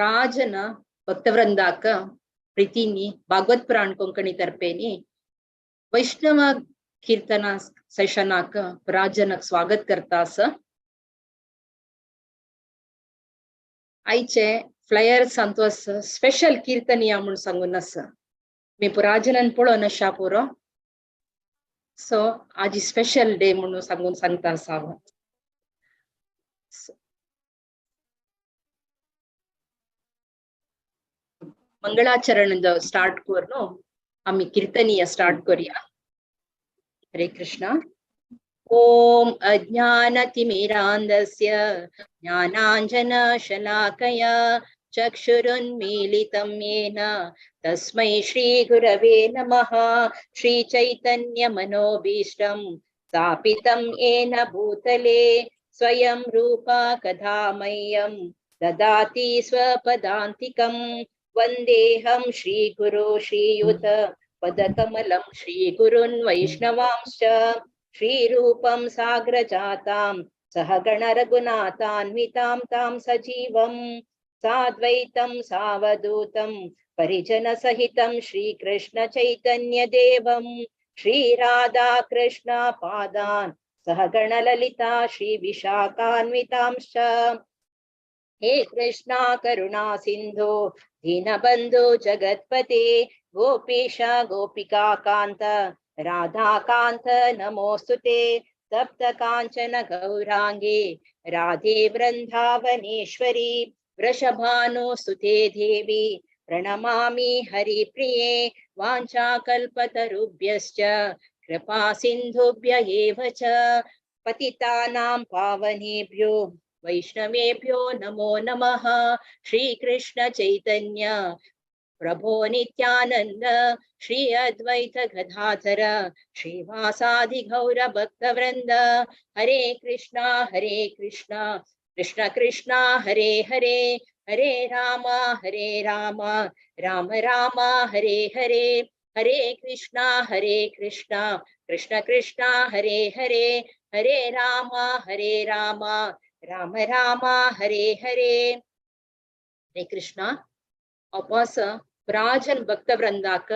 ರಾಜನ ಭಕ್ತವೃಂದಾಕ ಪ್ರೀತಿನಿ ಭಾಗವತ್ ಪುರಾಣ ಕೊಂಕಣಿ ತರ್ಪೇನಿ वैष्णव कीर्तना सेशनाक प्राजनक स्वागत करता आसा. आयचे फ्लायर अंतू आसा स्पेशल कीर्तनिया म्हूण सांगून आसा. मी पुराजनान पळोवन आशा पुरो सो आज स्पेशल डे म्हणून सांगून सांगता आसा हांव. मंगळाचरण स्टार्ट करून आम्ही कीर्तनीय स्टार्ट करूया. हरे कृष्णा. ओम अज्ञानतिमिरान्धस्य ज्ञानाञ्जनशलाकया चक्षुरुन्मीलितं येन तस्मै श्रीगुरवे नमः. श्रीचैतन्यमनोभीष्टं स्थापितं येन भूतले स्वयं रूपा कदा मह्यं ददाति स्वपदान्तिकं. वन्देऽहं श्रीगुरो श्रीयुत पदकमलं श्रीगुरुन् वैष्णवांश्च श्रीरूपं साग्रजातां सहगण रघुनाथान्वितां तां सजीवं साद्वैतं सावधूतं परिजनसहितं श्रीकृष्ण चैतन्यदेवं श्रीराधाकृष्ण पादान् सहगण ललिता श्रीविशाखान्वितांश्च. हे कृष्णा करुणा सिंधु दीनबंधु जगत्पते गोपेश गोपिका कांत राधाकांत नमोस्तुते. तप्त कांचन गौरांगे राधे वृंदावनेश्वरी वृषभानुसुते देवी प्रणमामि हरिप्रिये. वाञ्छाकल्पतरुभ्यश्च कृपा सिन्धुभ्य एव च पतितानां पावनेभ्यो वैष्णवेभ्यो नमो नमः. श्री कृष्ण चैतन्य प्रभो नित्यानंद श्री अद्वैत गदाधर श्रीवासादि गौर भक्तवृंद. हरे कृष्णा कृष्ण कृष्णा हरे हरे, हरे राम राम राम हरे हरे. हरे कृष्णा कृष्ण कृष्णा हरे हरे, हरे राम राम राम हरे हरे. हरे कृष्णा. अपास प्राजन भक्तवृंदाक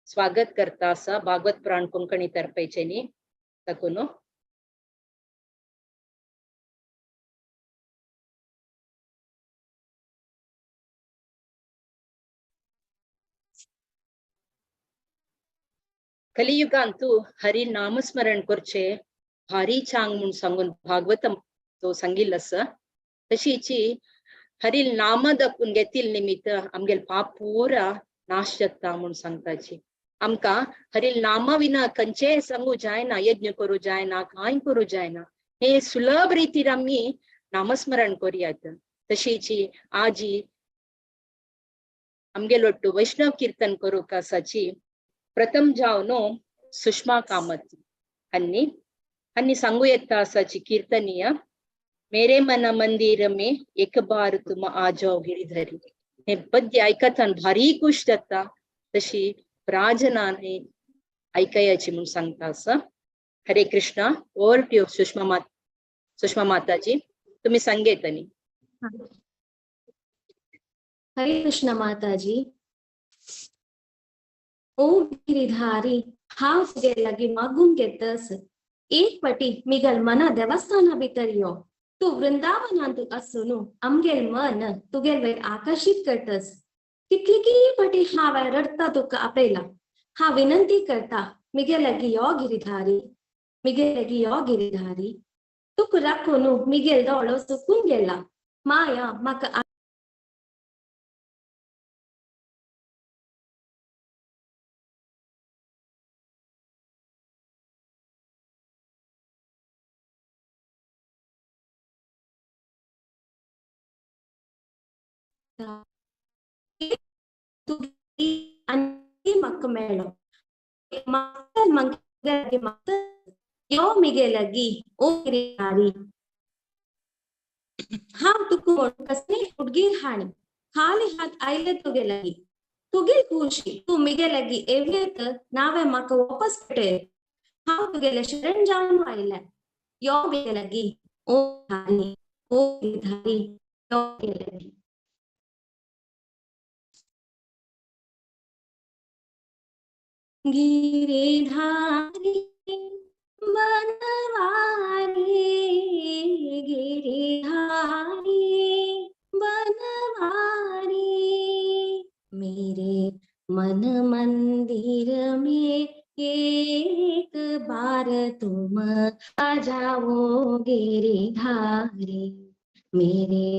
स्वागत करता आसा भागवत पुराण कोंकणी तर्फेचेनी तकून. कलियुगांतू हरी नामस्मरण करचे भारी चांग म्हूण सांगून भागवतम तो सांगिल्लो आसा. तशीची हरी नाम दखून घेतील निमित्त आमगेल पाप पुरा नाश जाता म्हूण सांगताची. आमकां हरी नामा विना खंयचेय सांगू जायना, यज्ञ करूं जायना, कांय करूं जायना. हे सुलभ रितीर आमी नामस्मरण करुयात. तशीची आजी आमगेल ಒಟ್ಟು वैष्णव कीर्तन करूंक आसाची प्रथम जावन सुषमा कामत हांणी हांणी सांगू येता आसाची कीर्तनीय. मेरे मन मंदिर में एक बार तुम आ जाओ गिरिधरी. हे पद्य आयकतान भारी खुश जाता. तशी प्राजनाने आयकयाची म्हूण सांगता आसा. हरे कृष्णा. ओवर टू सुषमा सुषमा माताजी, तुम्ही सांगेतनी. हरे कृष्ण माताजी. ओ गिरिधारी हांव तुगे लागीं मागूंक घेतस एक पटी मिगल मना देवस्थाना भितर यो. तूं वृंदावनांत आसून आमगेल मन तुगेल वयर आकर्शीत करतस. कितली पटी हांवें रडता तुका आपयला. हांव विनंती करता मिगे लागीं यो गिरिधारी, मिगे लागीं यो गिरिधारी. तुका राखून मिगेल दोळो सुकून गेला. माया म्हाका म्हाका मेळ्ळो. यो मिगे लागी ओ गिरिधारी. हांव तुका म्हूण कसली हुडगीर हाणी खाली हात आयले तुगे लागी. तुगे खुशी तूं मिगे लागी येवले तर नावें म्हाका वापस पेटय. हांव तुगेलें शरण जावन आयलें. यो मिगे लागी ओ गिरिधारी, ओ गिरिधारी, यो मिगे लागी. गिरिधारी बनवारी, गिरिधारी बनवारी, मेरे मन मंदिर में एक बार तुम आ जाओ गिरिधारी, मेरे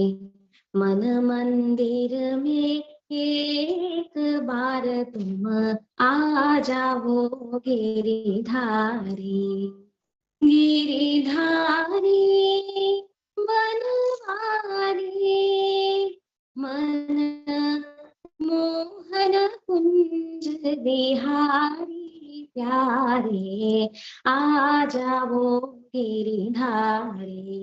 मन मंदिर में एक बार तुम आ जाओ गिरिधारी। गिरिधारी बनवारी, मन मोहन कुंज बिहारी प्यारे, आ जाओ गिरिधारी।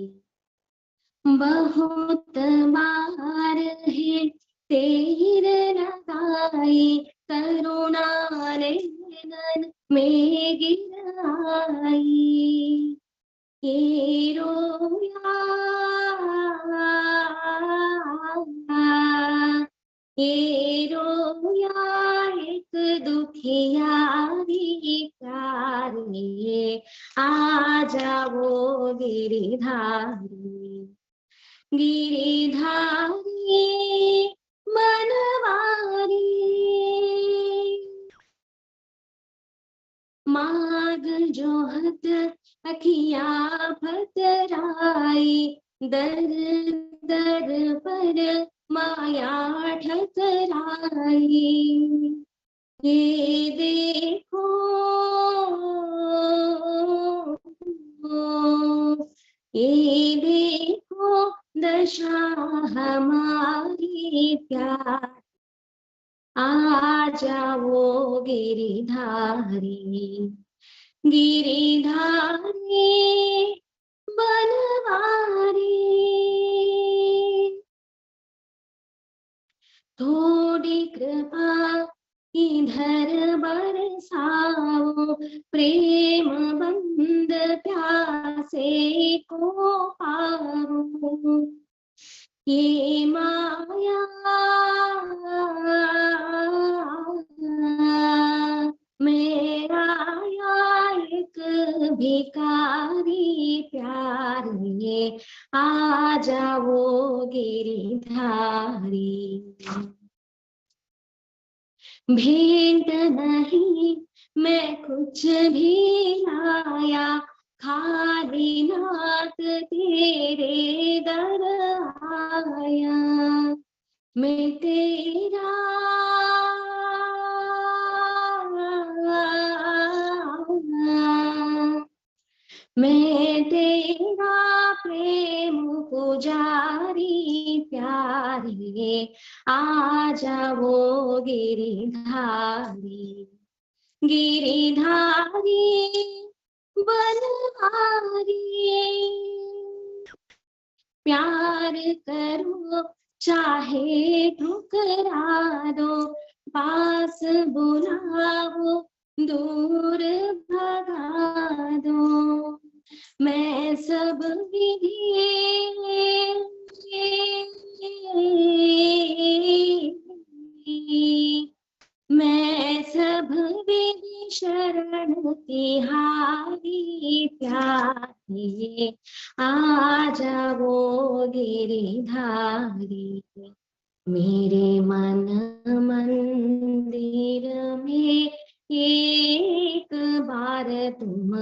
बहुत बार है तेर लगाई, करुणा नैनन में गिर आई, ये रोया ये रोया एक दुखियारी प्यारे, आ जाओ गिरिधारी। गिरिधारी मनवारी, माग जोहत अखिया भतराई, दर दर पर माया ठकराई, ये देखो ये देखो दशा हमारी प्यार, आ जाओ गिरिधारी। गिरिधारी बनवारी, थोड़ी कृपा इधर बरसाओ, प्रेम बंद प्यासे को पाओ, ये माया मेरा एक भिखारी प्यारे, आ जाओ गिरिधारी। भेंट नहीं मैं कुछ भी लाया, खाली नाथ तेरे दर आया, मैं तेरा मैं तेरा प्रेम पुजारी प्यारे, आ जाओ गिरिधारी। गिरिधारी बनवारी, प्यार करो चाहे ठुकरा दो, पास बुलाओ दूर भगा दो, मैं सब विधि मैं सब विधि शरण तिहारी प्यारे, आ जाओ गिरिधारी। मेरे मन मंदिर में एक बार तुम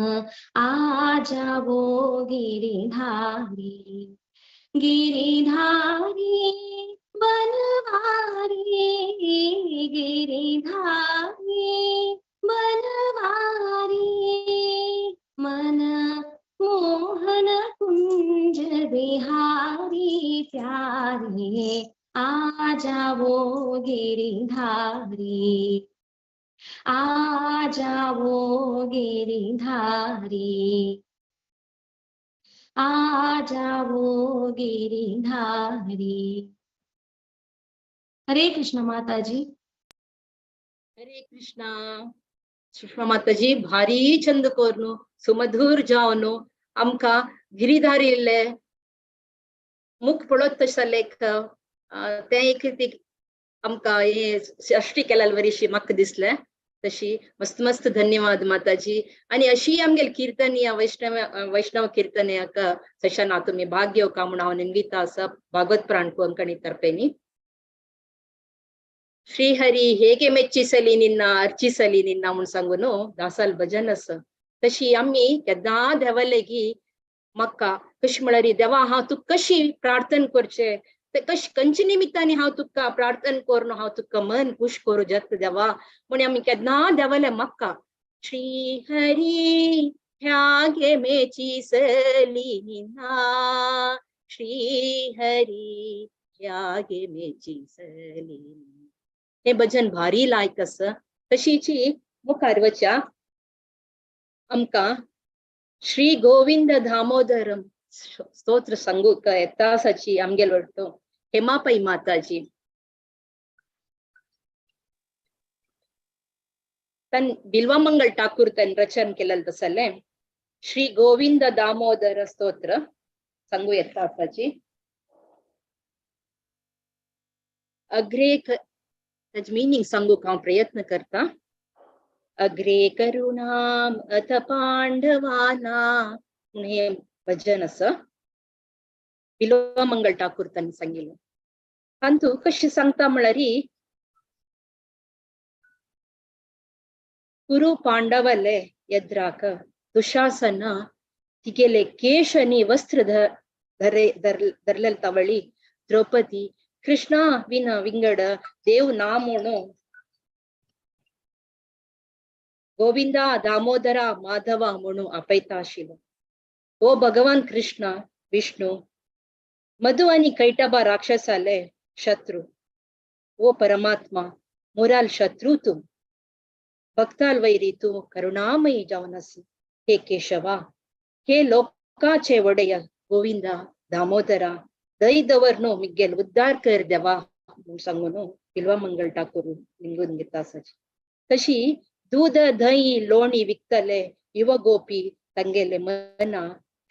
आ जाओ गिरिधारी। गिरिधारी बनवारी, गिरिधारी बनवारी, मन मोहन कुंज बिहारी प्यारे, आ जाओ गिरिधारी। आ जाओ गिरिधारी, आ जाओ गिरिधारी। हरे कृष्ण माता जी। हरे कृष्णा। सुषमा माताजी भारी छंद कोरनु सुमधुर जावनु आमकां गिरिधारी इल्ले मुख पळत तशें जालें एक तें एक आमकां हे अष्टी केल्यार वरीशी म्हाका दिसलें। तशी मस्त मस्त धन्यवाद माताजी. आणि अशी आमगेल कीर्तनीय वैष्णव वैष्णव कीर्तनयाक सेशन तुमी भाग घेवका म्हूण हांव निमगिता आसा भागवत प्राण कोंकणी ತರ್ಪೇನಿ. ಶ್ರೀಹರಿ ಹೇಗೆ ಮೆಚ್ಚಿಸಲಿ ನಿನ್ನ ಅರ್ಚಿಸಲಿ ನಿನ್ನ म्हूण सांगून दासाल भजन आसा. तशी आमी केन्ना देवालेगी म्हाका कशी म्हळ्यार देवा हांव तुका कशी प्रार्थना करचे ते कश कंचे निमित्तानी हांव तुका प्रार्थना करून हांव तुका मन खुश करूं जाता देवा म्हूण आमी केन्ना देवाले म्हाका श्रीहरी ह्यागे मेचिसली निन्ना श्रीहरी ह्यागे मेचिसली. हे भजन भारी लायक आसा. तशीची मुखार वच्या आमकां श्री गोविंद दामोदरम स्तोत्र सांगूक येतासाची आमगेल वट्टो हेमा पै माताजी. तन बिल्वमंगल ठाकूर तन रचन केलेल तसले श्री गोविंद दामोदर स्तोत्र सांगू येतासाची. अग्रे ताज मिनींग सांगूक हांव प्रयत्न करता. अग्रे करुणाम अथ पांडवाना म्हूण हे भजन आसा. बिल्वमंगल ठाकूर तांणी सांगिल्लें. तांतू कशें सांगता म्हळ्यार कुरु पांडवले ಎದ್ರಾಕ ದುಶಾಸನ ತಿಗೆಲೆ ಕೇಶನಿ ವಸ್ತ್ರ ಧರೆ ಧರ್ಲಲ್ ತವಳಿ ದ್ರೌಪದಿ ಕೃಷ್ಣ ವಿನ ವಿಂಗಡ ದೇವ್ ನಾಮೋಣು ಗೋವಿಂದ ದಾಮೋದರ ಮಾಧವ ಮುಣು ಅಪೈತಾಶಿಲ. ಓ ಭಗವಾನ್ ಕೃಷ್ಣ ವಿಷ್ಣು ಮಧು आणि कैटबा राक्षसाले शत्रू. ओ परमात्मा मुराल शत्रू तू भक्ताल वैरी तू करुणामयी जावन आसी. हे केशवा हे लोकाचे वडेय गोविंदा दामोदरा दई दवर नो मिगेल उद्धार कर देवा म्हूण सांगून बिल्वमंगल ठाकूर निमगून घेता आसाची. तशी दूध दही लोणी विकतले युव गोपी तांगेले मना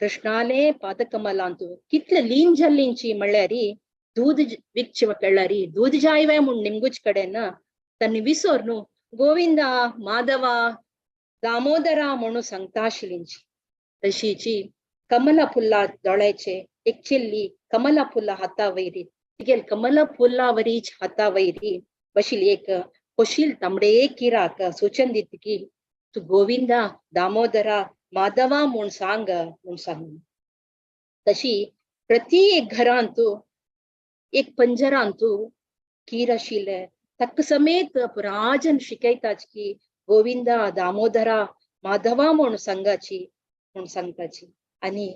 कृष्णाले पादकमलांतु कितले लीन जाल्लींची म्हळ्यार दूध विकचे कळ्ळारी दूध जायवे म्हूण निमगुच कडेन तन्नी विसर न्हू गोविंदा माधव दामोदरा म्हणून सांगता आशिल्लींची. तशीची कमला फुल्ला दोळ्याचे एक चिल्ली कमला फुला हाता वयरी तिगेल कमला फुला वरीच हाता वयरी बशिल एक कोशील तांबडे किराक सूचन दित की तूं गोविंदा दामोदरा माधवा म्हूण सांग म्हूण सांग. तशी प्रति एक घरांतू एक पंजरांतू कीर आशिल्ले ताका समेत राजन शिकयताच की गोविंदा दामोदरा माधवा म्हूण सांगाची म्हूण सांगताची. आनी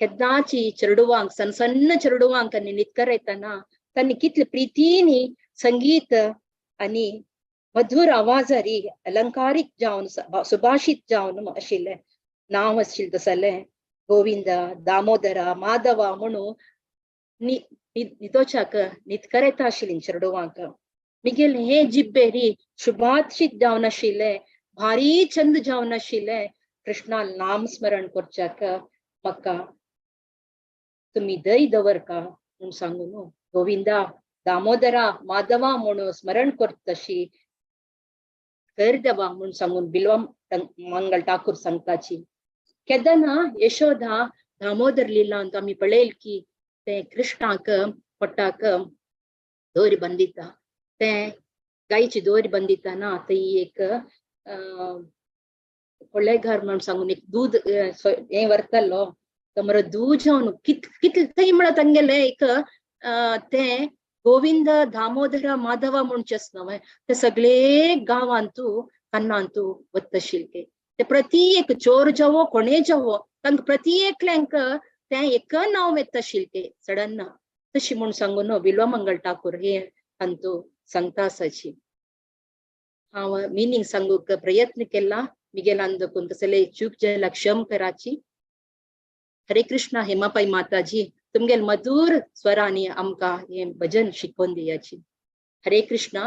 केन्नाची चेडवांक सन्न सन्न चेडवांक आनी न्हिदकरयतना तांणी कितले प्रितीनी संगीत आनी मधुर आवाजारी अलंकारीक जावन सुभाषीत जावन आशिल्लें नांव आशिल्लें तसलें गोविंदा दामोदरा माधवा म्हणून न्हिदोच्याक न्हिदकरयता आशिल्लीं चेडवांक. मिगेल हे जिब्बेरी सुभाषीत जावन आशिल्लें भारी चंद जावन आशिल्लें कृष्णा नाम स्मरण करच्याक म्हाका तुमी दय दवरका म्हूण सांगून गोविंदा दामोदरा माधवा म्हणून स्मरण करतशी कर देवा म्हूण सांगून बिल्वा मंगल ठाकूर सांगताची. केदना यशोदा दामोदर लिलांत आमी पळयल की ते कृष्णाक पोटाक दोरी बंदिता ते गायची दोरी बंदिताना थंय एक ಕೊಳ್ಳेಗಾರ್ म्हूण सांगून एक दूद हें व्हरतालो तो मरो दूद जावन कितले थंय म्हळ्यार तांगेलें एक तें गोविंद दामोदर माधव म्हणचेच न्हय ते सगळे गांवांतू कन्नांतू वत्तशिल्ले ते प्रति एक चोर जावो कोणे जावो तांकां प्रति एकल्यांक तें एक नांव येताशिल्ले सडन तशी म्हूण सांगून बिल्वमंगल ठाकूर हे तांतू सांगता आसाची. हांव मिनींग सांगूंक प्रयत्न केला मिगेलान देखून कसले चूक जाल्यार क्षम कराची. हरे कृष्णा हेमापाई माताजी तुमगेल मधुर स्वरांनी आमकां हें भजन शिकोवन दियाची. हरे कृष्णा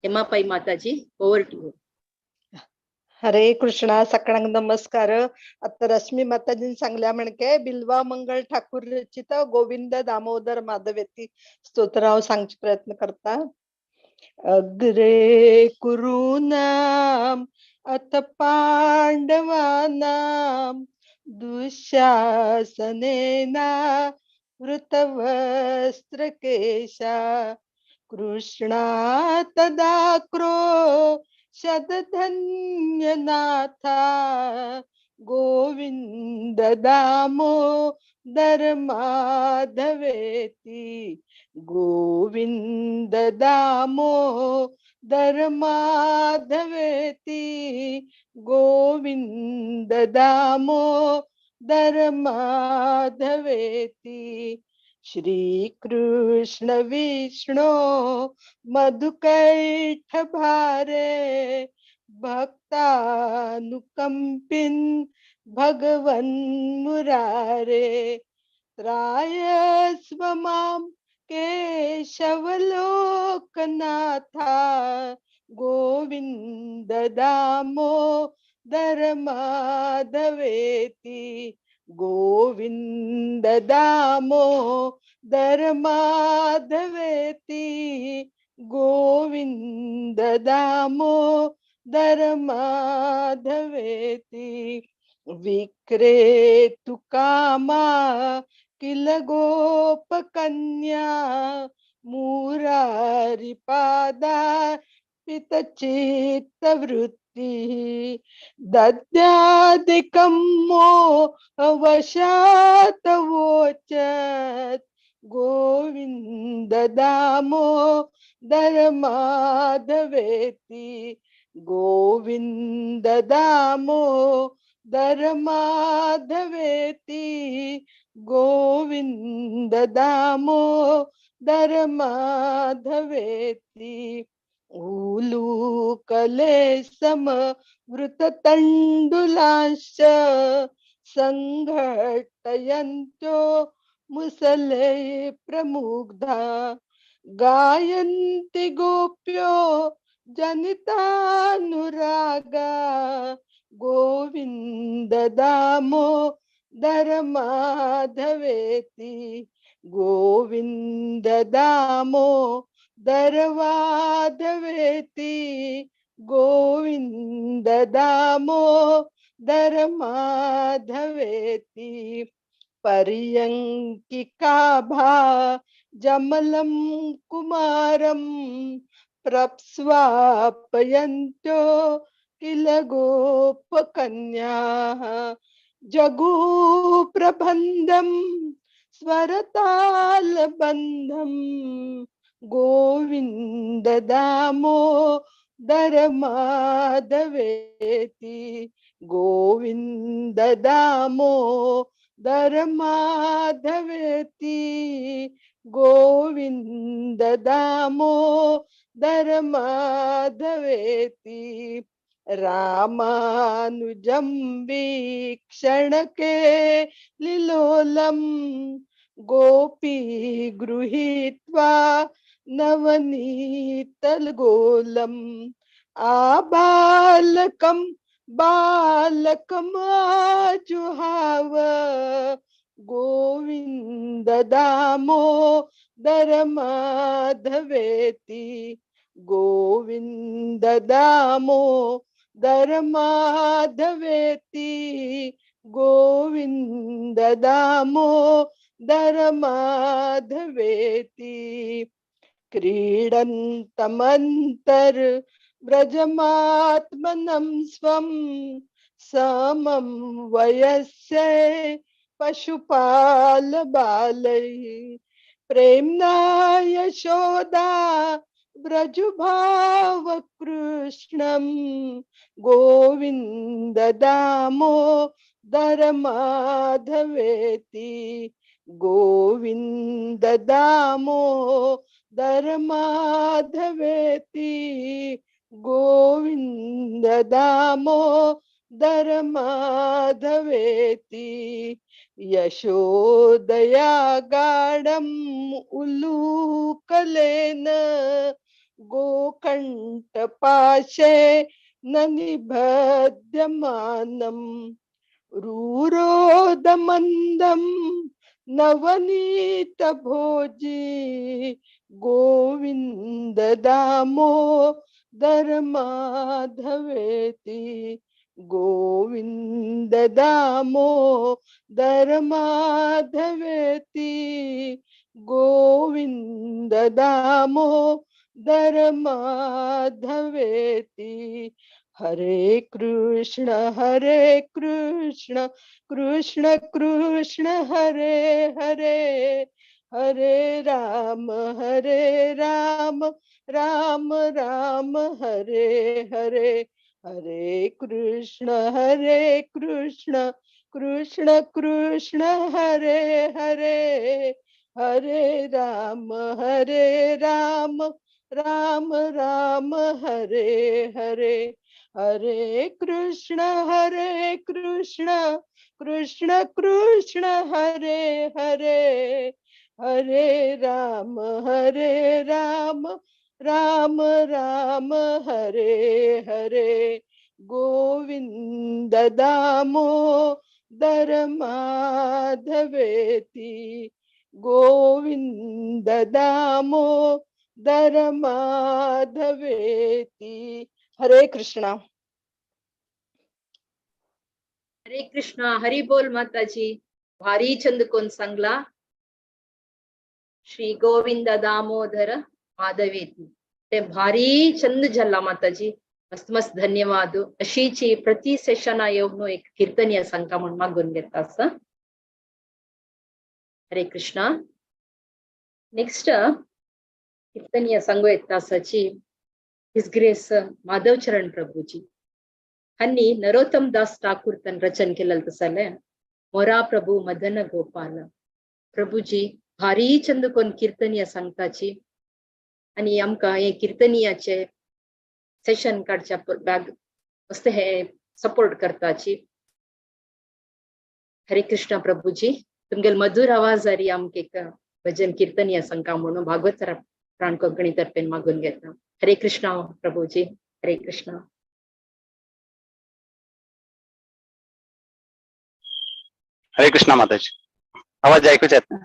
हेमापाई माताजी, ओवर टू you. हरे कृष्णा, सगळ्यांक नमस्कार. आता रश्मी माताजीन सांगल्या म्हणके बिल्वा मंगल ठाकूर रचित गोविंद दामोदर माधवेती स्तोत्र हांव सांगचे प्रयत्न करता. अग्रे कुरूणाम् अथ पाण्डवानां दुःशासनेन वृतवस्त्रकेशा कृष्णा तदा क्रोशदधन्यनाथा गोविंद दामोदर माधवेति गोविंद दामोदर माधवेति गोविंद दामोदर माधवेति। श्री कृष्ण विष्णु मधुकैटभारे भक्तानुकंपिन भगवन् मुरारे त्रायस्व मां केशवलोकनाथा गोविंद दामोदर माधवेति गोविंद दामोदर माधवेति गोविंद दामोदर माधवेति। विक्रेतु कामा किल गोपकन्या मुरारिपादा पितचित्तवृत्ति दद्यादिकं मोहवशात् वोचत् गोविंद दामोदर माधवेति गोविंद दामोदर माधवेति गोविंद दामोदर माधवेति। उलूकले समवृततण्डुलांश्च संघट्टयन्तो मुसले प्रमुग्धा गायन्ति गोप्यो जनितानुरागा गोविंद दामोदर माधवेति गोविंद दामोदर माधवेति गोविंद दामोदर माधवेति। पर्यंकिकाभा जमलं कुमारं प्रस्वापयन्तो किल गोपकन्याः जगूप्रबन्धं स्वरतालबन्धं गोविंद दामोदर माधवेति गोविंद दामोदर माधवेति गोविंद दामोदर माधवेति। रामानुजं वीक्षणके लिलोलं गोपी गृहीत्वा नवनीतलगोलम् आबालकं बालकमाजुहाव गोविंद दामोदर माधवेति गोविंद दामोदर माधवेति गोविंद दामोदर माधवेति। क्रीडन्तमन्तर व्रजमात्मनं स्वं समं वयस्ये पशुपाल बालैः प्रेम्णा यशोदा व्रजुभाव कृष्णं गोविंद दामोदर माधवेति गोविंद दामोदर माधवेति गोविंद दामोदर माधवेति। यशोदया गाढम् उलूकलेन गोकण्ठपाशे न निबध्यमानं रूरोदमन्दं नवनीतभोजी गोविंद दामोदर माधवेति गोविंद दामोदर माधवेति गोविंद दामोदर माधवेति। हरे कृष्ण कृष्ण कृष्ण हरे हरे, हरे राम राम राम हरे हरे, हरे कृष्ण कृष्ण कृष्ण हरे हरे, हरे राम राम राम हरे हरे, हरे कृष्ण कृष्ण कृष्ण हरे हरे, हरे राम राम राम हरे हरे, गोविंद दामोदर माधवेति गोविंद दामोदर माधवेति। हरे कृष्णा। हरे कृष्णा। हरि बोल माताजी। भारी चंद कोण सांगला श्री गोविंद दामोदर माधवेती, ते भारी चंद झाला माताजी। मस्त मस्त धन्यवाद। अशीची प्रति सेशना येवन एक कीर्तनीय सांगता म्हण मागून घेता आसा। हरे कृष्णा। नेक्स्ट कीर्तनीय सांगू येता आसाची his grace Madhav चरण प्रभुजी हांणी नरोत्तम दास ठाकूर तन रचन केलें तसलें मोरा प्रभु मदन गोपाल। प्रभुजी भारी चंद कोण कीर्तनीय सांगताची आनी आमकां हे कीर्तनियाचे सेशन काडच्या बॅग मस्त हे सपोर्ट करताची। हरे कृष्ण प्रभुजी, तुमगेल मधुर आवाजारी आमकां एक भजन कीर्तनीय सांगता म्हणून भागवत प्राण कोंकणी तर्फेन मागून घेता। हरे कृष्ण प्रभुजी। हरे कृष्ण। हरे कृष्ण माताजी, आवाज ऐकूच येत ना?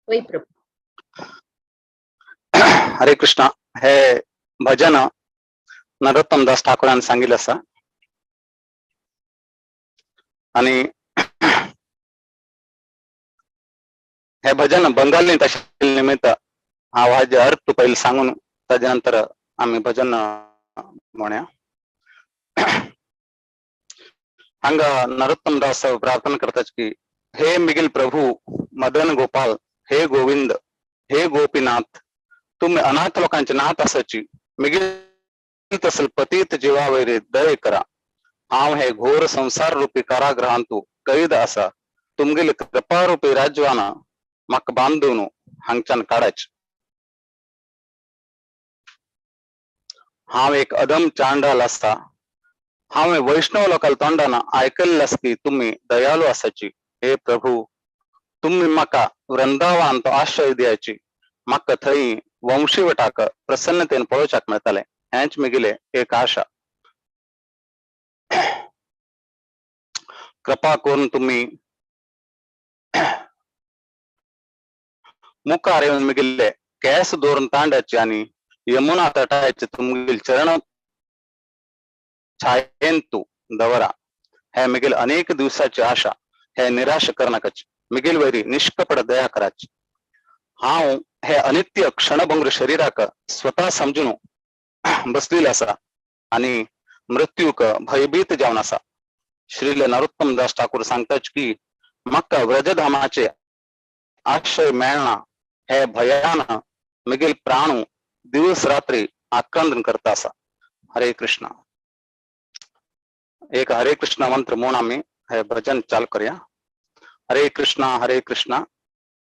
होय प्रभु। हरे कृष्ण। हे भजन नरोत्तम दास ठाकूरान सांगितलं आसा आणि हे भजन बंगालींत आशिल्ले निमित्त हांव हाजे अर्थ पयलीं सांगून ताजे नंतर आमी भजन म्हणया। हांगा नरोत्तम दास प्रार्थना करतात की हे मिगिल प्रभू मदन गोपाल, हे गोविंद, हे गोपीनाथ, तुम्ही अनाथ लोकांचे नाथ आसाची, मिगिल तसल पतीत जीवावैर दये करा। हांव हे घोर संसार रूपी कारागृहांतु कैद आसा, तुमगेले कृपा रूपी राज्वान म्हाका बांदून हांगच्यान काडाच। हांव एक अदम चांडाल आसा, हांवें वैष्णव लोकांच्या तोंडान आयकल्लें आसा की तुमी दयालू आसाची। हे प्रभू, तुमी म्हाका वृंदावनांत आश्रय दियाची, म्हाका थंय वंशीवटाक प्रसन्नतेन पळोवच्याक मेळटलें, हेंच म्हगेलें एक आशा। कृपा करून तुमी मुखार येवन म्हगेले केंस दवरून तांड्याचे आनी यमुना तटाचे तुमगेले चरण छायेंतु दवरा। हे म्हगेले अनेक दिवसाची आशा, हे निराश करनाकाची, म्हगेले वयरी निष्कपट दया कराची। हांव हे अनित्य क्षणभंगूर शरीराक स्वतः समजून बसलेलो आसा आनी मृत्यूक भयभीत जावन आसा। श्रील नरोत्तम दास ठाकूर सांगतात की म्हाका व्रजधामाचे आश्रय मेळना हे भयान म्हगेले प्राणू दिवस रात्री आक्रंदन करता आसा। हरे कृष्ण। एक हरे कृष्ण मंत्र म्हणून आमी हे भजन चालू करूया। हरे कृष्णा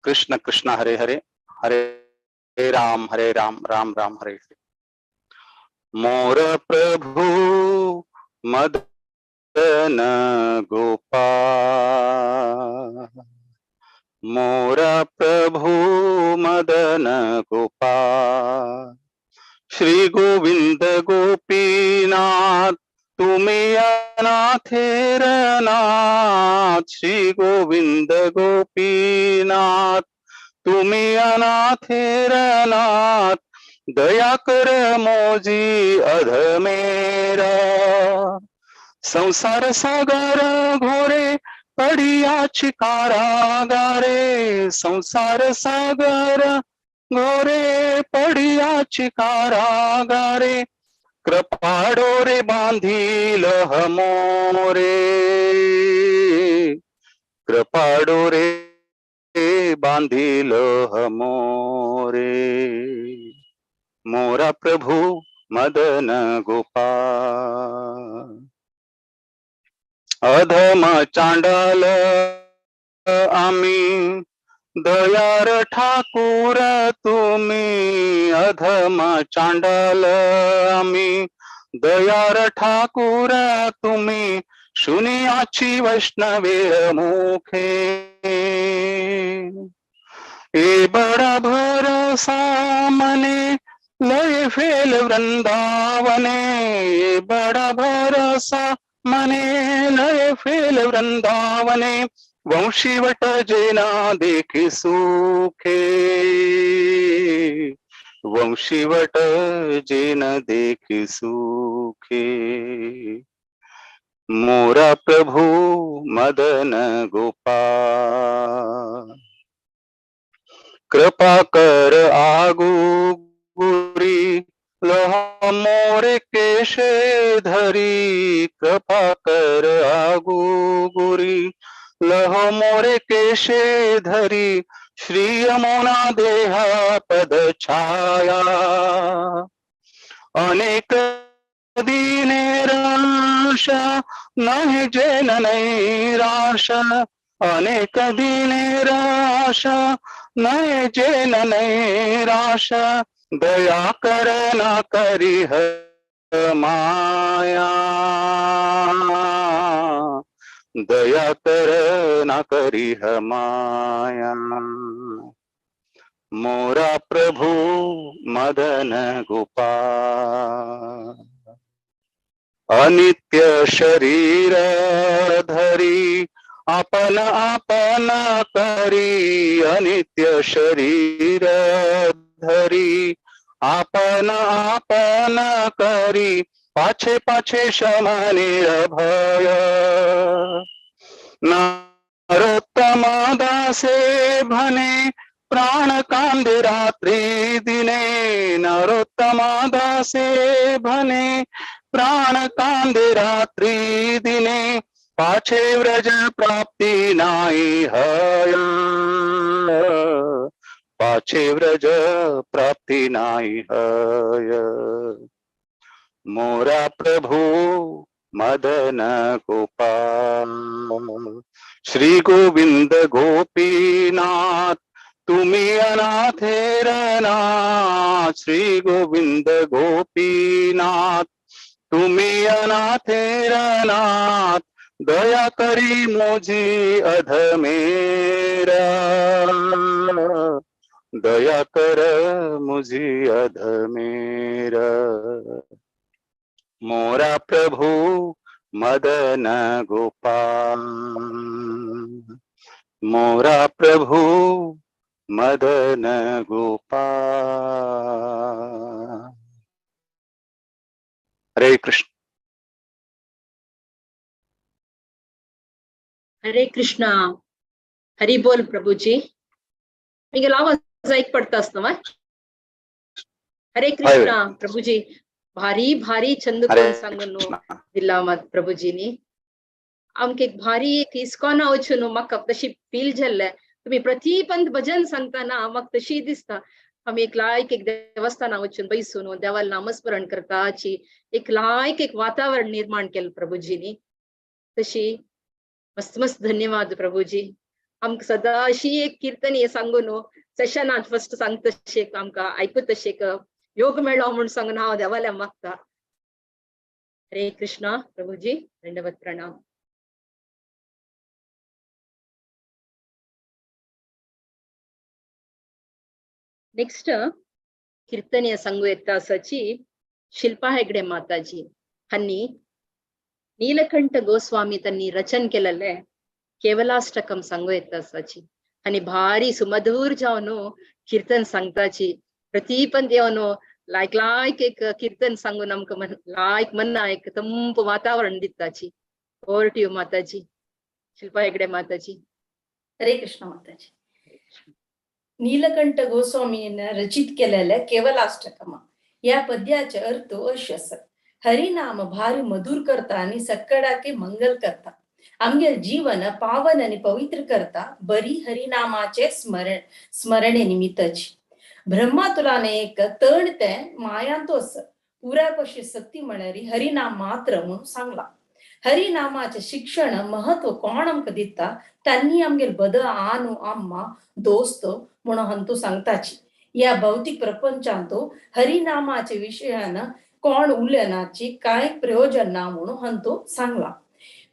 कृष्ण कृष्ण हरे हरे, हरे राम राम राम हरे हरे। मोर प्रभु मदन गोपाल, मोर प्रभु मदन गोपाल, श्री गोविंद गोपीनाथ तुम्ही अनाथेर नाथ, श्री गोविंद गोपीनाथ तुम्ही अनाथेर नाथ, दया कर मोजी अधमेरा। संसार सागर घोरे पडियाची कारागारे, संसार सागर घोरे पडियाची कारागारे, कृपा डोरे बांधिल मोरे, कृपा डोरे बांधिल मोरे। मोरा प्रभु मदन गोपाल। अधम चांडाल आम्ही दयार ठाकूर तुम्ही, अधम चांडाल आम्ही दयार ठाकूर तुम्ही, शुनियाची वैष्णवे मुखे। ए बडा भरसा मने लय फेल वृंदावने, ए बडा भरसा मने लय फेल वृंदावने, वंशीवट जेना देखी सुखे, वंशीवट जेन देखी सुखे। मोरा प्रभु मदन गोपाल। कृपा कर आगु गुरी लह मोरे केशे धरी, कृपा कर आगु गुरी लह मोरे केशे धरी, श्री यमुना देहा पद छाया। अनेक दीने राशा नाही जेन नैराशा, अनेक दीने राशा नाही जेन नैराशा, दया कर ना करिह माया, दया कर ना करिह माया। मोरा प्रभु मदन गोपाल। अनित्य शरीर धरी आपण आपण करी, अनित्य शरीर धरी आपण आपण करी, पाछे पाछे शमनेर भय। नरोत्तम दासे भने प्राण कांदे रात्री दिने, नरोत्तम दासे भने प्राण कांदे रात्री दिने, पाछे व्रज प्राप्ती नाही हय, पाछे व्रज प्राप्ती नाही हय। मोरा प्रभु मदन गोपाल। श्री गोविंद गोपीनाथ तुम्ही अनाथेर नाथ, श्री गोविंद गोपीनाथ तुम्ही अनाथेर नाथ, दया करी मोजी अधमेरा, दया कर मुझी अधमेरा। मोरा प्रभु मदन गोपाल, मोरा प्रभु मदन गोपाल। हरे कृष्ण। हरे कृष्णा। हरी बोल प्रभुजी। मिगेल आवाज ऐक पडता आसता मा? हरे कृष्णा प्रभुजी। भारी भारी छंद कोण सांगून दिला मात प्रभुजीनी। आमकां एक भारी एक इस्कॉना वचून म्हाका तशी फील जाल्लें। तुमी प्रतिपंत भजन सांगतना म्हाका तशी दिसता आमी एक लायक एक देवस्थाना वचून बैसून देवाल नामस्मरण करता अशी एक लायक एक वातावरण निर्माण केलें प्रभुजीनी। तशी मस्त मस्त धन्यवाद प्रभुजी। आमकां सदां अशी एक कीर्तन हे सांगून सेशनांत फर्स्ट सांगता तशें आमकां आयकूत तशें एक योग मेळ्ळो म्हूण सांगून हांव देवाल्या मागता। हरे कृष्णा प्रभुजी, दंडवत प्रणाम। नेक्स्ट कीर्तनीय सांगू येता आसाची शिल्पा हेगडे माताजी हांणी नीलकंठ गोस्वामी त्यांनी रचन केलेले केवलाष्टकम सांगू येता आसाची। आनी भारी सुमधूर जावन कीर्तन सांगताची. प्रतीपन येवन लायक लायक एक कीर्तन सांगून आमकां लायक मना एक ತಂಪು वातावरण दिताची. Over to you Mataji, Shilpa Hegde Mataji. Hare Krishna Mataji. Nilkanth गोस्वामीन रचित केलेले केवलाष्टकम या पद्याचे अर्थ अशे आसा. हरिनाम भारी मधुर करता आणि सक्कडाके मंगल करता. आमगे जीवन पावन आणि पवित्र करता बरी हरिनामाचे स्मरण स्मरणे निमित्तची. ब्रह्मातुलाने एक तण ते मायांतो आसा पुराय पशी सत्य म्हळ्यार हरिनाम मात्र म्हणून सांगला. हरिनामाचे शिक्षण महत्व कोण आमकां दिता तांणी आमगेर बद आनु अम्मा दोस्त म्हणून हंतू सांगताची. या भौतिक प्रपंचांतो हरिनामाचे विशयान कोण उलयनाची काय प्रयोजन ना म्हणून हंतू सांगला.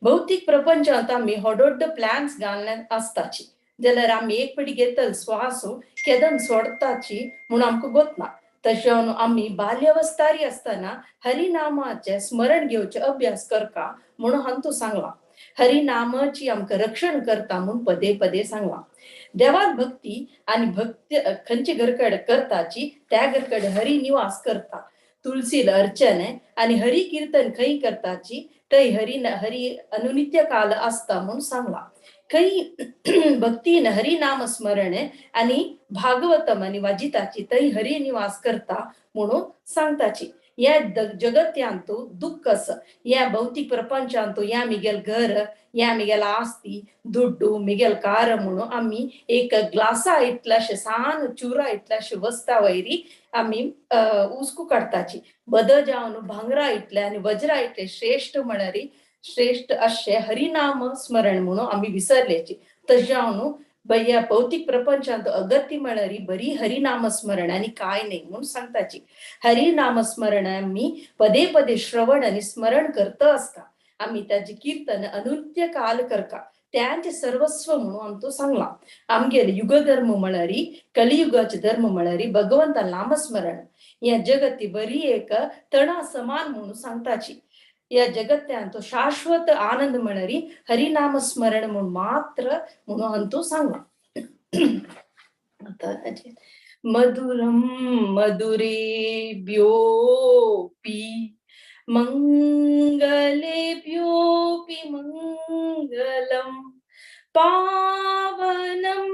भौतिक प्रपंचांत आमी होडोड्ड प्लॅन्स घालने आसताची जाल्यार आमी एक पटी घेतल श्वास केदन सोडताची म्हणून आमकां गोतना. तशें आमी बाल्यावस्थारी आसतना हरिनामाचे स्मरण घेवचे अभ्यास करका म्हणून हंतू सांगला. हरिनामाची आमकां रक्षण करता म्हूण पदे पदे सांगला. देवात भक्ती आणि भक्ती खंयचे घरकडे करताची त्या घरकडे हरि निवास करता. तुलसील अर्चन आणि हरि कीर्तन खंय करताची थंय हरि हरि अनुनित्य काल आसता म्हणून सांगला. खंय भक्तीन हरिनाम स्मरण आणि भागवतम आणि वाजिताची थंय हरि निवास करता म्हणून सांगताची. या जगत्यांतु दुःख आसा, या भौतिक प्रपंचांतु या मिगेल घर, या मिगेल आस्ती दुड्डू मिगेल कार म्हणून आमी एक ग्लासा इतल्याशे सान चुरा इतल्याशे वस्ता वैरी आमी उसकू काडताची. बद जावन भांगरा इतले आनी वज्रा इतले श्रेष्ठ म्हळ्यार श्रेष्ठ अशे हरिनाम स्मरण म्हणून आमी विसरलेची. तशें जावन या भौतिक प्रपंचांत अगत्य म्हळ्यार बरी हरिनाम स्मरण आनी काय न्ही म्हणून सांगताची. हरिनाम स्मरण आमी पदे पदे श्रवण आनी स्मरण करता आसता. आमी ताचे कीर्तन अनुत्य काल करका त्यांचे सर्वस्व म्हणून आमचो सांगला. आमगेले युगधर्म म्हळ्यार कलियुगाचे धर्म म्हळ्यार भगवंता नामस्मरण. या जगती बरी एक तणा समान म्हणून सांगताची. या जगत्यांत शाश्वत आनंद म्हळ्यार हरिनाम स्मरण म्हणून मात्र म्हणून हंतू सांगला. मधुरम मधुरेभ्योपि मंगलेभ्योपि मंगलम पावनम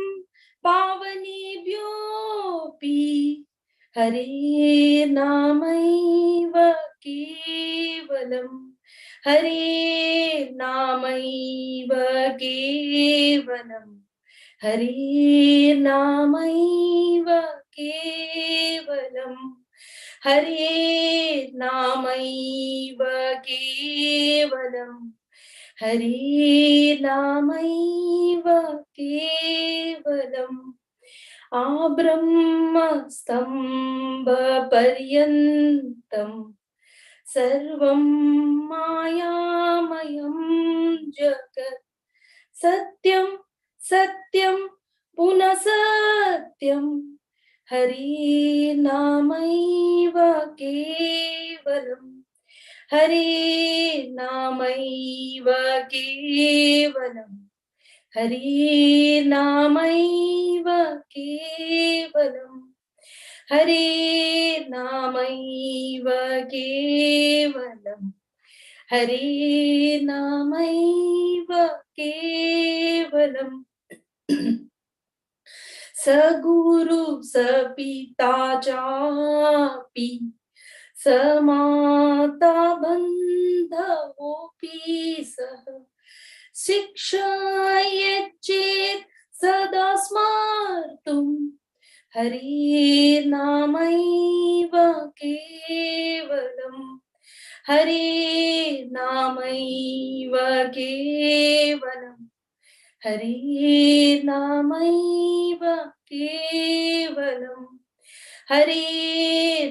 पावनेभ्योपि हरे नामैव केवलम हरे नामैव केवलम हरे नामैव केवलम हरे नामैव केवलम हरे नामैव केवलम. आब्रह्म स्तंभ पर्यन्तं सर्वं मायामयं जगत् सत्यं सत्यं पुनः सत्यं हरे नामैव केवलम हरे नामैव केवलम हरे नामैव केवलम हरे नामैव केवलम हरे नामैव केवलम. सगुरु सपिता चापि समाता बन्धवोऽपि सह शिक्षयेच्चेत् सदा स्मर्तुं हरे नामैव केवलम हरे नामैव केवलम हरे नामैव केवलम हरे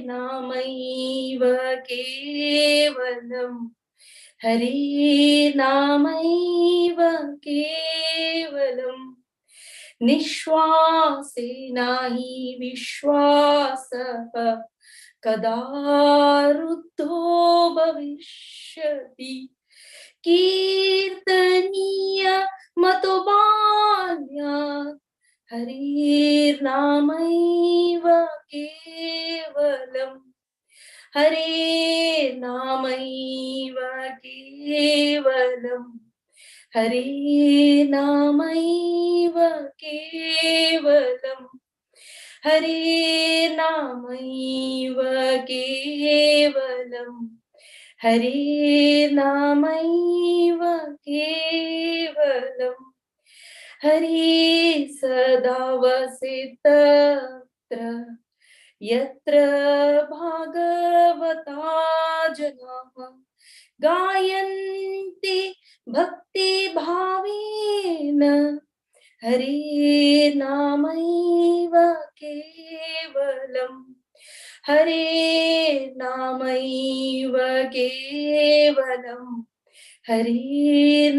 नामैव केवलम हरे नामैव केवलम. निश्वासे नाही विश्वासः कदा रुद्धो भविष्यति कीर्तनीय मतो बाल्यात् हरिर्नामैव केवलम् हरिर्नामैव केवलम् हरिर्नामैव केवलम् हरिर्नामैव केवलम् हरिर्नामैव केवलम् हरि सदा वसितत्र यत्र भागवता जनाः गायन्ति भक्तिभावेन हरिर्नामैव केवलम् हरिर्नामैव केवलम् हरिर्नामैव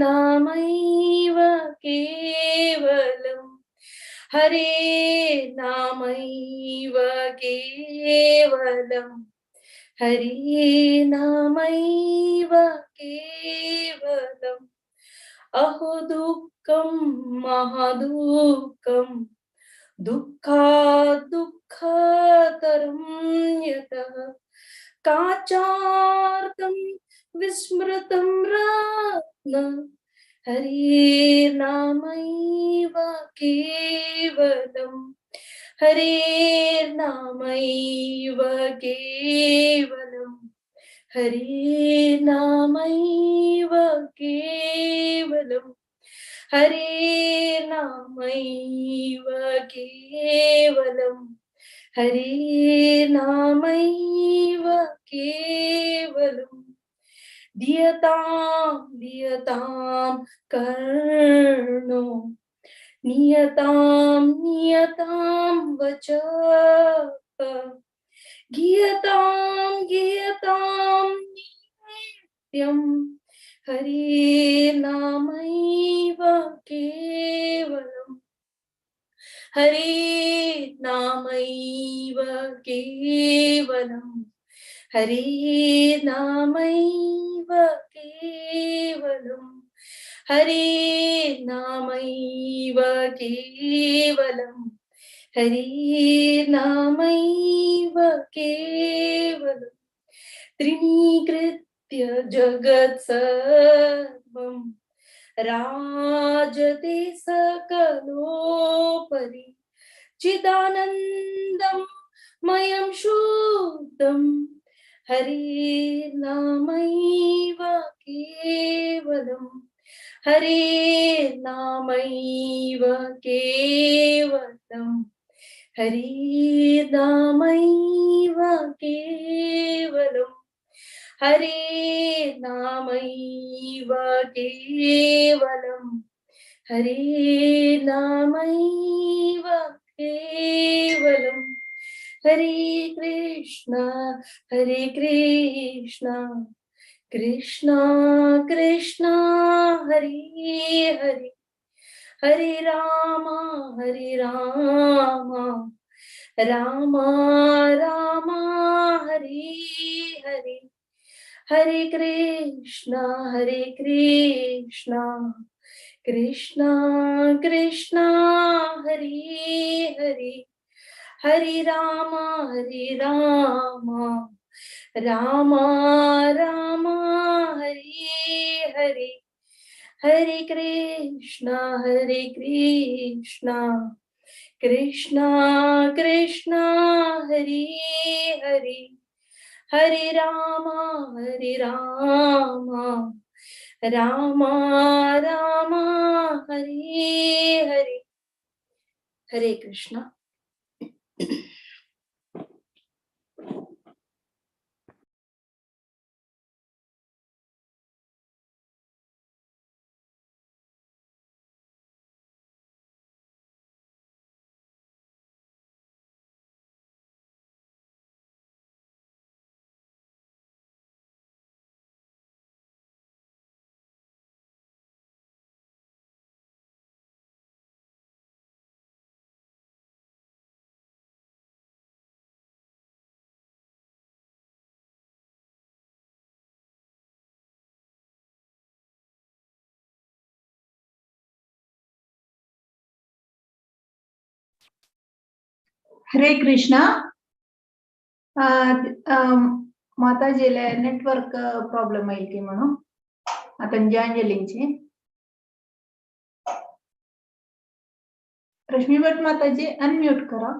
केवलम् हरिर्नामैव केवलम् हरिर्नामैव केवलम्। अहो दुःखं महादुःखं दुःखात् दुःखतरं यतः काचार्तं विस्मृतं रत्न हरिर्नामैव केवलम् हरिर्नामैव केवलम् हरिर्नामैव केवलम् हरिर्नामैव केवलम् हरिर्नामैव केवलम्। दीयतां दीयतां कर्णो नियतां नियतां वचः गीयतां गीयतां नित्यं हरिर्नामैव केवलम् हरिर्नामैव केवलम् हरिर्नामैव केवलम् हरिर्नामैव केवलम् हरिर्नामैव केवलम्। त्रिणीकृत्य जगत् सर्वं राजते सकलोपरि चिदानन्दं मयं शुद्धं हरिर्नामैव केवलम् हरिर्नामैव केवलम् हरिर्नामैव केवलम् हरिर्नामैव केवलम् हरिर्नामैव केवलम्। हरे कृष्ण कृष्ण कृष्ण हरे हरे हरे राम राम राम हरे हरे हरे कृष्ण कृष्ण कृष्ण हरे हरे हरे राम राम राम हरे हरे हरे कृष्ण कृष्ण कृष्ण हरे हरे हरे राम राम राम हरे हरे। हरे कृष्ण। हरे कृष्णा. माताजीला नेटवर्क प्रॉब्लेम येईल की म्हणून आता अंजलींची. रश्मी भट माताजी अनम्यूट करा.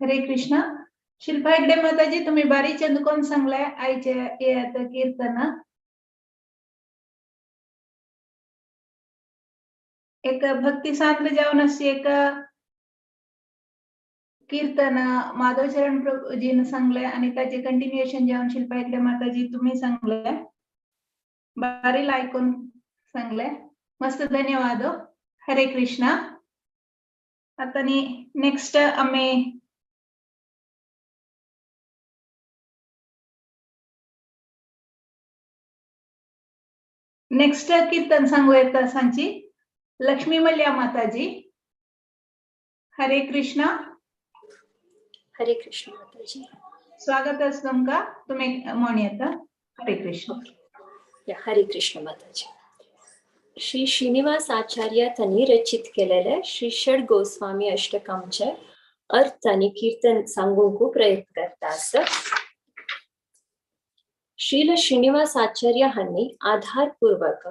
हरे कृष्णा. शिल्पा हेगडे माताजी तुम्ही बारी चंदकोन सांगलाय आईच्या यात कीर्तन. एक भक्ती सांद्र जाऊन अशी एक कीर्तन माधवचरण प्रभूजीनं सांगलंय आणि त्याचे कंटिन्युएशन जाऊन शिल्पा हेगडे माताजी तुम्ही सांगलंय, बारीला ऐकून सांगलंय. मस्त, धन्यवाद. हरे कृष्णा. आता नेक्स्ट आम्ही नेक्स्ट कीर्तन सांगू येता सांची लक्ष्मी मल्या माताजी. हरे कृष्णा. हरे कृष्ण माताजी. स्वागत आहे तुमका, तुम्ही म्हण येता. हरे कृष्ण. हरे कृष्ण माताजी. श्री श्रीनिवास आचार्य त्यांनी रचित केलेले श्री षड गोस्वामी अष्टकामचे अर्थ आणि कीर्तन सांगूंक प्रयत्न करता असं. श्रील श्रीनिवास आचार्य हांणी आधारपूर्वक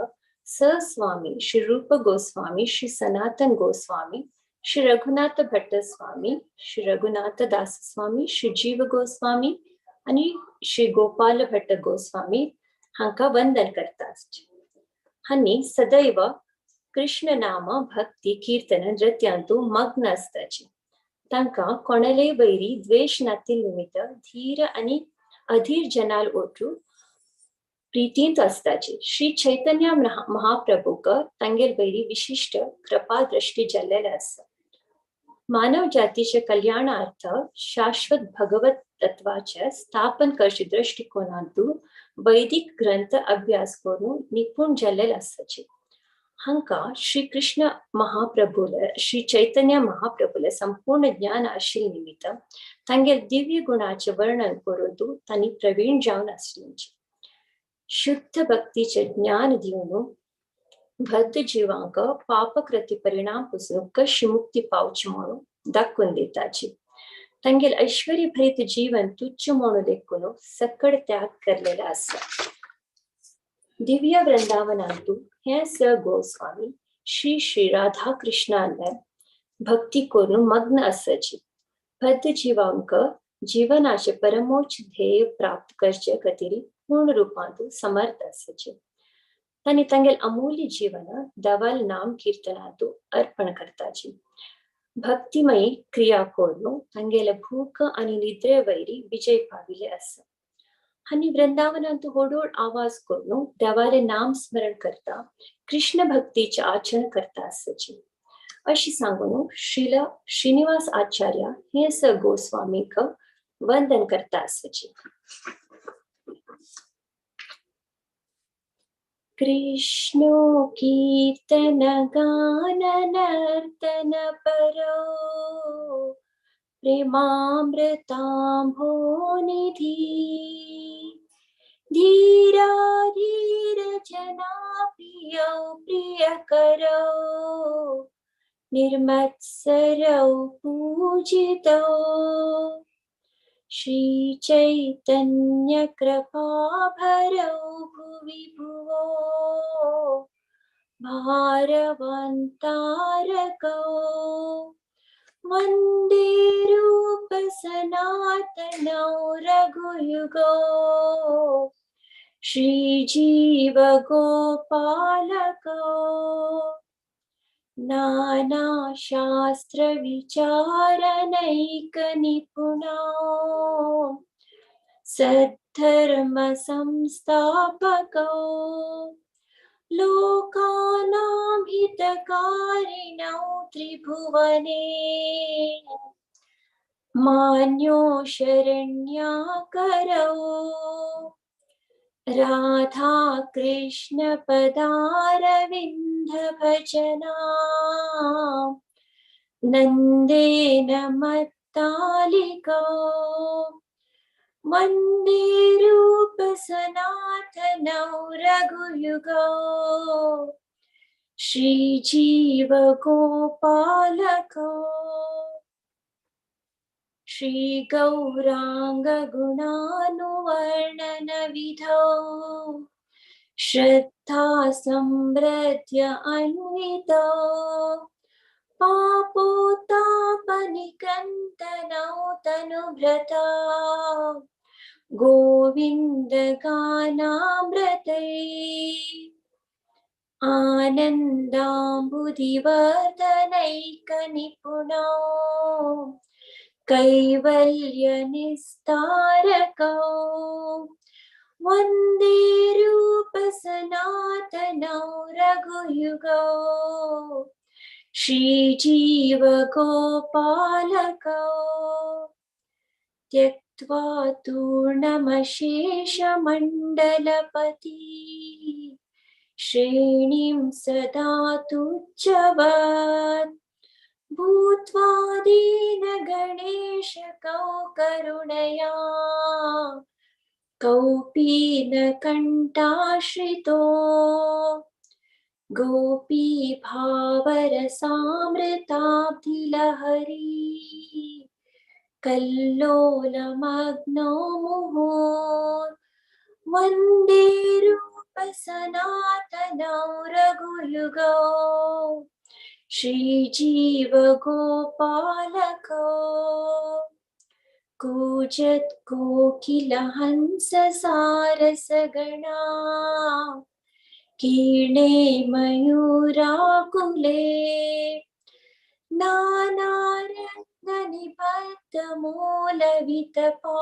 सस्वामी श्री रूप गोस्वामी, श्री सनातन गोस्वामी, श्री रघुनाथ भट्ट स्वामी, श्री रघुनाथ दास स्वामी, श्री जीव गोस्वामी आणि श्री गोपाल भट्ट गोस्वामी हांकां वंदन करता. हांणी सदैव कृष्ण नाम भक्ती कीर्तन नृत्यांतु मग्न आसताची. तांकां कोणालेय वैरी द्वेश नाती निमित्त धीर आणि अधीर जनाल ओटू प्रीतींत आसताची. श्री चैतन्य महाप्रभूक तांगेल वैरी विशिष्ट कृपा दृष्टी जाल्लेले आसा. मानव जातीच्या कल्याणार्थ शाश्वत भगवत तत्वाचे स्थापन करचे दृष्टिकोनांतु वैदिक ग्रंथ अभ्यास करून निपुण जाल्लेले आसताची. हांकां श्री कृष्ण महाप्रभूले श्री चैतन्य महाप्रभूले संपूर्ण ज्ञान आशिल्ले निमित्त तांगेल दिव्य गुणाचे वर्णन करून तांणी प्रवीण जावन आसलेंचे. शुद्ध भक्तीचे ज्ञान दिवन बद्ध जिवांक पापकृती परिणाम पसून कशी मुक्ती पावची म्हणून दाखोवन दिताची. तांगेल ऐश्वर्य भरीत जीवन तुच्छ म्हणून लेखून सकड त्याग केल्लेलो आसा. दिव्य वृंदावनांतु हे स गोस्वामी श्री श्री राधा कृष्णाले भक्ती करून मग्न आसाची. बद्ध जिवांक जीवनाचे परमोच्च ध्येय प्राप्त करचे खातीर पूर्ण रूपांतु समर्थ आसाचे. तांणी तांगेल अमूल्य जीवन धवल नाम कीर्तनांतु अर्पण करताची. भक्तिमयी क्रिया करून तांगेले भूक आनी निद्रे वैरी विजय पाविले आसा. आनी वृंदावनांतु होडोड आवाज करून देवाले नाम स्मरण करता कृष्ण भक्तीचे आचरण करता आसाची. अशी सांगून श्रील श्रीनिवास आचार्य हे स गोस्वामीक वंदन करता आसाची. कृष्णो कीर्तन गान नर्तन परो प्रेमामृताम्भो निधि धीरा धीर जना प्रियौ प्रियकरौ निर्मत्सरौ पूजितौ श्री चैतन्य कृपाभरौ भुवि भुवो भारवन्तारकौ वन्दे रूप सनातनौ रघुयुगौ श्री जीव गोपालकौ नाना शास्त्र विचारनैक निपुणौ सद्धर्म संस्थापकौ लोकानां हितकारिणौ त्रिभुवने मान्यो शरण्याकरौ राधा कृष्ण पदारविन्द भजना नन्देन मत्तालिकौ वन्दे रूपसनातनौ रघुयुगौ श्रीजीवगोपालकौ श्रीगौराङ्गगुणानुवर्णनविधौ श्रद्धा समृद्ध्य अन्वितौ पापोत्तापनिकन्तनौ तनुभृता गोविन्दगानामृतै आनन्दाम्बुधिवर्धनैकनिपुणौ कैवल्यनिस्तारकौ वन्दे रूपसनातनौ रघुयुगौ श्रीजीवगोपालकौ त्यक्त्वा तूर्णमशेषमण्डलपति श्रेणीं सदा तुच्छवत् भूत्वा दीनगणेशकौ करुणया कौपीनकण्ठाश्रितो गोपीभावरसामृताब्धिलहरी कल्लोलमग्नो मुहुर् वन्दे रूपसनातनौ रघुयुगौ श्रीजीवगोपालकौ कूजत् कोकिलहंससारसगणा कीर्णे मयूराकुले नानारत्ननिबद्धमूलवितपा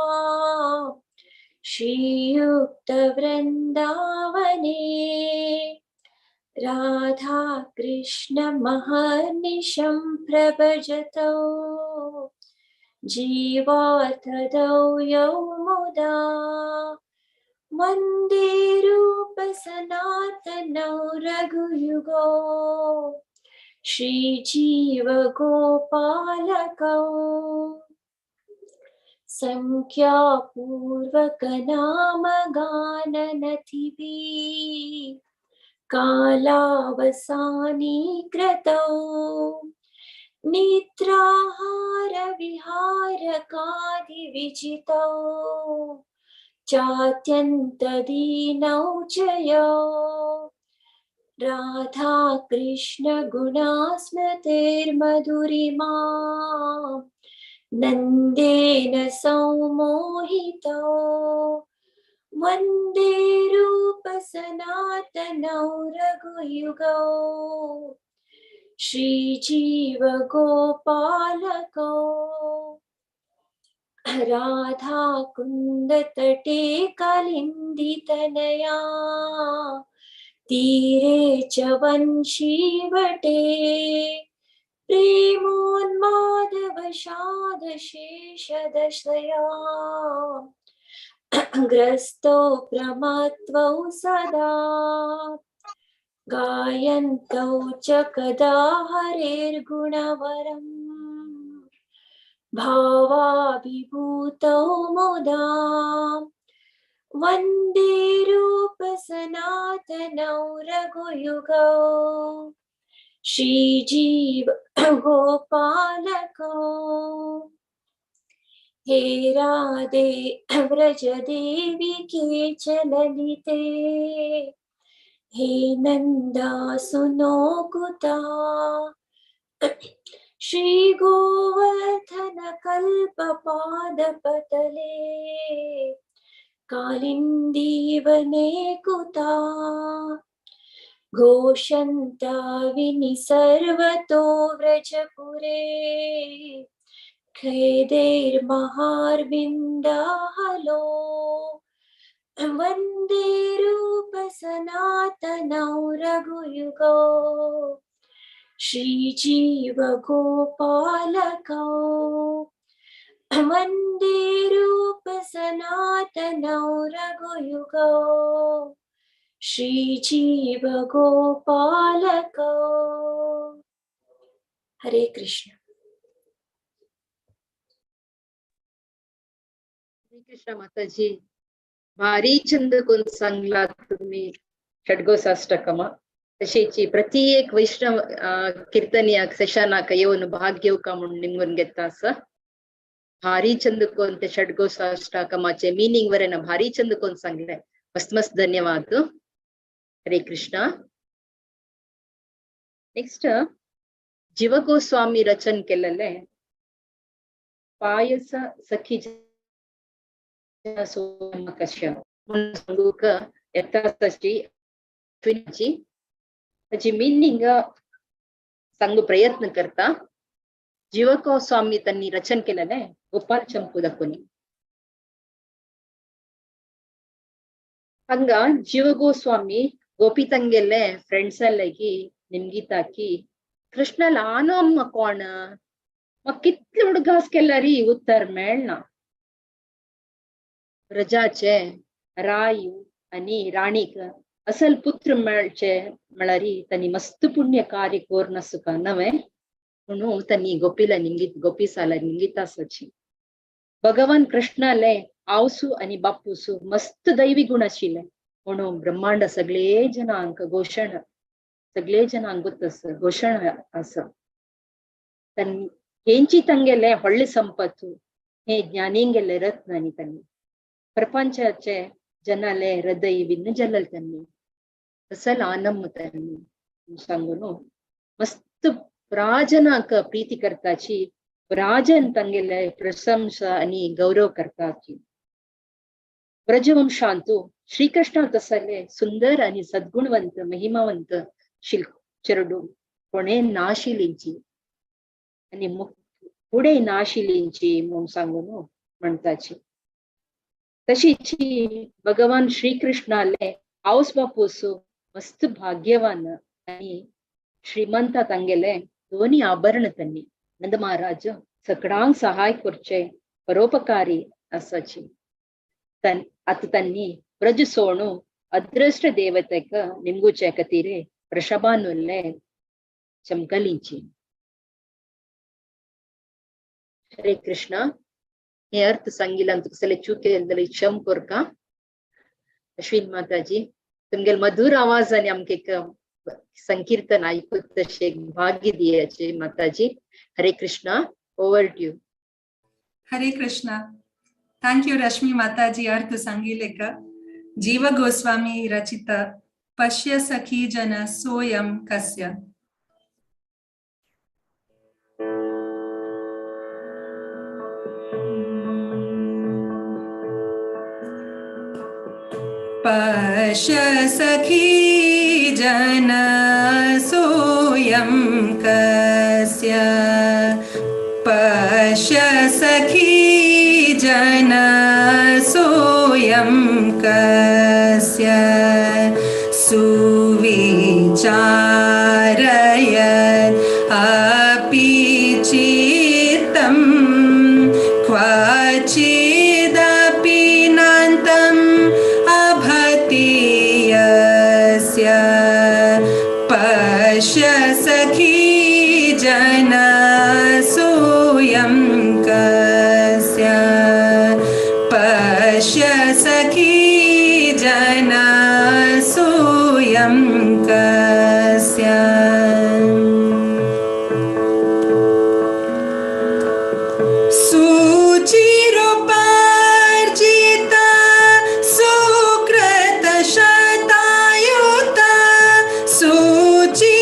श्रीयुक्तवृन्दावने राधाकृष्णमहर्निशं प्रभजतौ जीवार्थदौ यौ मुदा वन्दे रूपसनातनौ रघुयुगौ श्रीजीवगोपालकौ संख्यापूर्वकनामगाननतिभिः कालावसानीकृतौ निद्राहारविहारकादिविजितौ चात्यन्तदीनौ च यौ राधाकृष्णगुणास्मृतिर्मधुरिमा नन्देन संमोहितौ वन्दे रूपसनातनौ रघुयुगौ श्रीजीवगोपालकौ राधाकुण्डतटे कलिन्दितनया तीरे च वंशीवटे प्रेमोन्मादवशादशेषदशया ग्रस्तौ प्रमत्वौ सदा गायन्तौ च कदा हरेर्गुणवरम् भावाभिभूतौ मुदा वन्दे रूपसनातनौ रघुयुगौ श्रीजीव गोपालकौ हे राधे व्रजदेवी के च ललिते हे नंदा सुनो कुता श्री गोवर्धन कल्प पाद पतले कालिंदीवने कुता घोषन्ता विनिसर्वतो व्रजपुरे खेदैर्महार्विन्दाहलो वन्दे रूपसनातनौ रघुयुगौ श्रीजीवगोपालकौ वन्दे रूपसनातनौ रघुयुगौ श्रीजीवगोपालकौ। हरे कृष्ण। श्रीकृष्ण माताजी, भारी चंद कोण सांगला तुम्ही षड्गोसाष्टकमा. तशेंची प्रति एक वैष्णव कीर्तनियाक सेशनाक येवन भाग घेवका म्हणून निमगून घेता आसा. भारी चंद कोण ते षड्गोसाष्टकमाचे मिनिंग वरेन भारी चंद कोण सांगले. मस्त मस्त धन्यवाद. हरे कृष्णा. नेक्स्ट जीवगोस्वामी रचन केलेले पायस सखी कश्य सांगूक येता ताची मिनिंग सांगू प्रयत्न करता. जीवगोस्वामी त्यांनी रचन केलेले गोपाल चंपू दाखोनी. हंगा जीवगोस्वामी गोपी ತಂಗೆಲ್ಲೆ ಫ್ರೆಂಡ್ಸ್ ಅಲ್ಲಾಗಿ ನಿಮ್ಗಿತಾಕಿ ಕೃಷ್ಣ ಲಾನು ಅಮ್ಮ ಕೋಣ ಕಿತ್ಲು ಹುಡುಗಾಸ್ಕೆಲ್ಲರಿ ಉತ್ತರ ಮೇಳ್ನ रजाचे रायू आणि राणीक असल पुत्र मेळचे म्हळ्यारी तांणी मस्त पुण्य कार्य कोरना सुका नवे म्हणून तांणी गोपीला निंगीत गोपी साला निंगीत आसाची. भगवान कृष्णाले आवसू आणि बापूसू मस्त दैवी गुण आशिल्ले म्हणून ब्रह्मांड सगळे जनांक घोषण सगळे जनांक घोषण आसा. हेंची ತಂಗೆಲೆ ಹೊಳ್ಳಿ ಸಂಪತ್ತು हे ज्ञानींगेले रत्न आणि त्यांनी प्रपंचाचे जनाले हृदय विन्न जलल त्यांनी असल आनंद त्यांनी सांगून मस्त प्राजनाक प्रीती करताची राजन ತಂಗೆಲೆ प्रशंसा आणि गौरव करताची. ब्रजवंशांतु श्रीकृष्ण तसले सुंदर आणि सद्गुणवंत महिमावंत शिल चेरडू कोणे नाशिलींची आणि पुढे नाशिलींची म्हणून सांगून म्हणताची. तशीची भगवान श्रीकृष्णाले आवस बापूसु मस्त भाग्यवान आणि श्रीमंत ತಂಗೆಲೆ दोन्ही आभरण त्यांनी नंद महाराज सगळ्यांक सहाय करचे परोपकारी आसाची. आतां त्यांनी ब्रज सोणू अदृष्ट देवतेक निमगुचे खातीर वृषभानुल्ले चमकलींची. हरे कृष्ण. हे अर्थ सांगिला तुमचे चूक केले क्षम कोरका. अश्विन माताजी तुमगेल मधुर आवाज आणि आमके संकीर्तन ऐकूत तशें भाग्य दियाचे माताजी. Hare Krishna. Over to you. Hare Krishna. Thank you Rashmi Mataji. अर्थ सांगिले का. जीव गोस्वामी रचित पश्य सखी जन सोयम कस्य. पश्य सखी जन सोयम कस्य पश्य सखी जन सोयम कस्य सुविचारयत् अपि चित्तं क्वचिदपि नान्तम् अभति यस्य पश्य सखी जन सोऽयं कस्य पश्य सखी जन सोऽयं कस्य. सुचिरोपार्जिता सुकृतशतायुता सुचिरोपार्जिता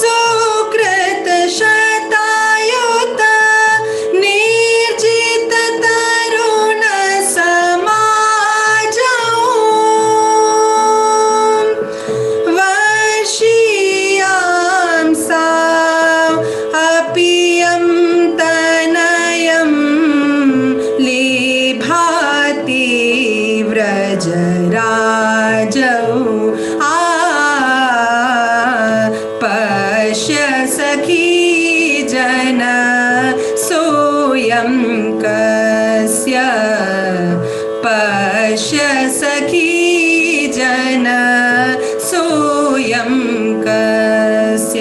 सुकृतशतायुता निर्जिततरुणसमाजौ वशीयां सा अपियं तनयं लिभाति व्रजराजौ आ पश्य सखी जन सोऽयं कस्य पश्य सखी जन सोऽयं कस्य.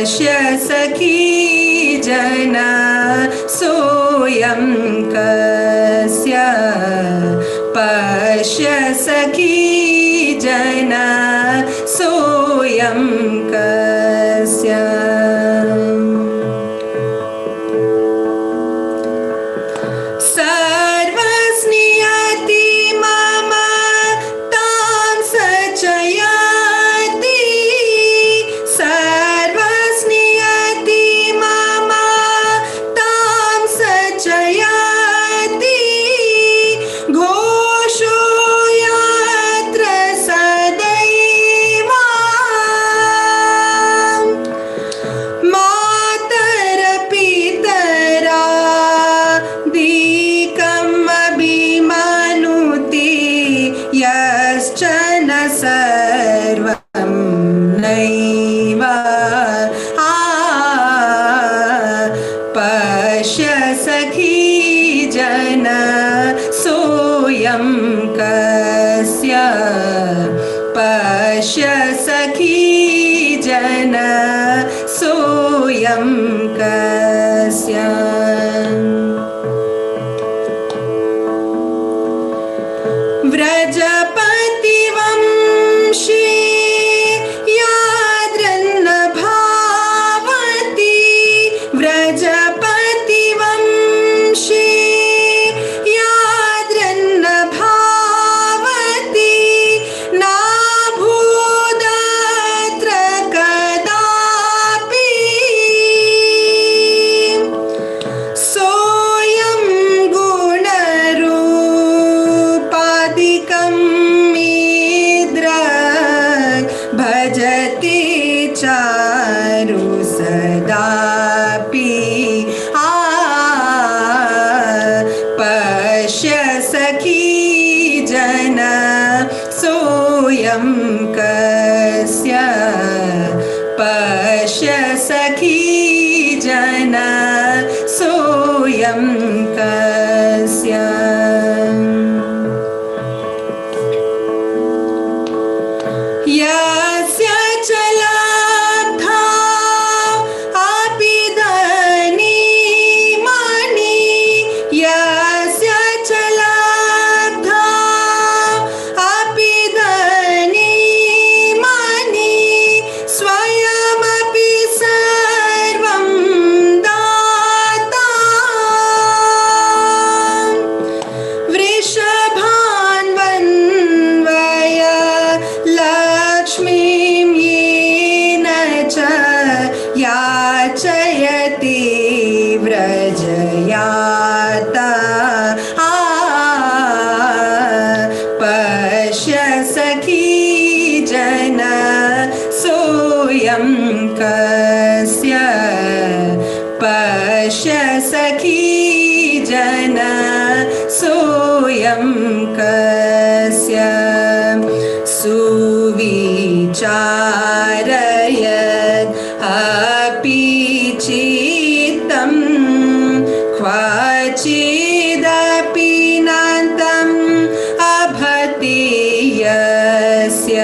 पश्य सखी जन सोऽयं कस्य पश्य सखी जन सोऽयं कस्य। सर्वस्नियति मम तां सचयति सर्वस्नियति मम तां सचयति घोषो यत्र सदैव मातर पितरा दिकम् अभिमनुति यश्च न सर्वं नैव आ पश्य सखी जन सोऽयं कस्य पश्य सखी जन सोऽयं कस्य। व्रजपतिवंशी याद्रन्न भावति व्रजपतिवंशी याद्रन्न भावति नाभूदत्र कदापि सोऽयं गुणरूपादिकं ईदृक् भजति चारु सदापि आ पश्य सखी जन सोऽयं कस्य पश्य सखी जन सोऽयं कस्य। यस्य च लब्धा अपि धनी मणि यस्य च लब्धा अपि धनी मणि स्वयमपि सर्वं दाता वृषभान्वन्वय लक्ष्मीं येन च याचयति व्रजयाता आ पश्य सखी जन सोऽयं कस्य पश्य सखी जन सोऽयं कस्य। सुविचारयत् अपि चित्तं क्वचिदपि नान्तम् अभति यस्य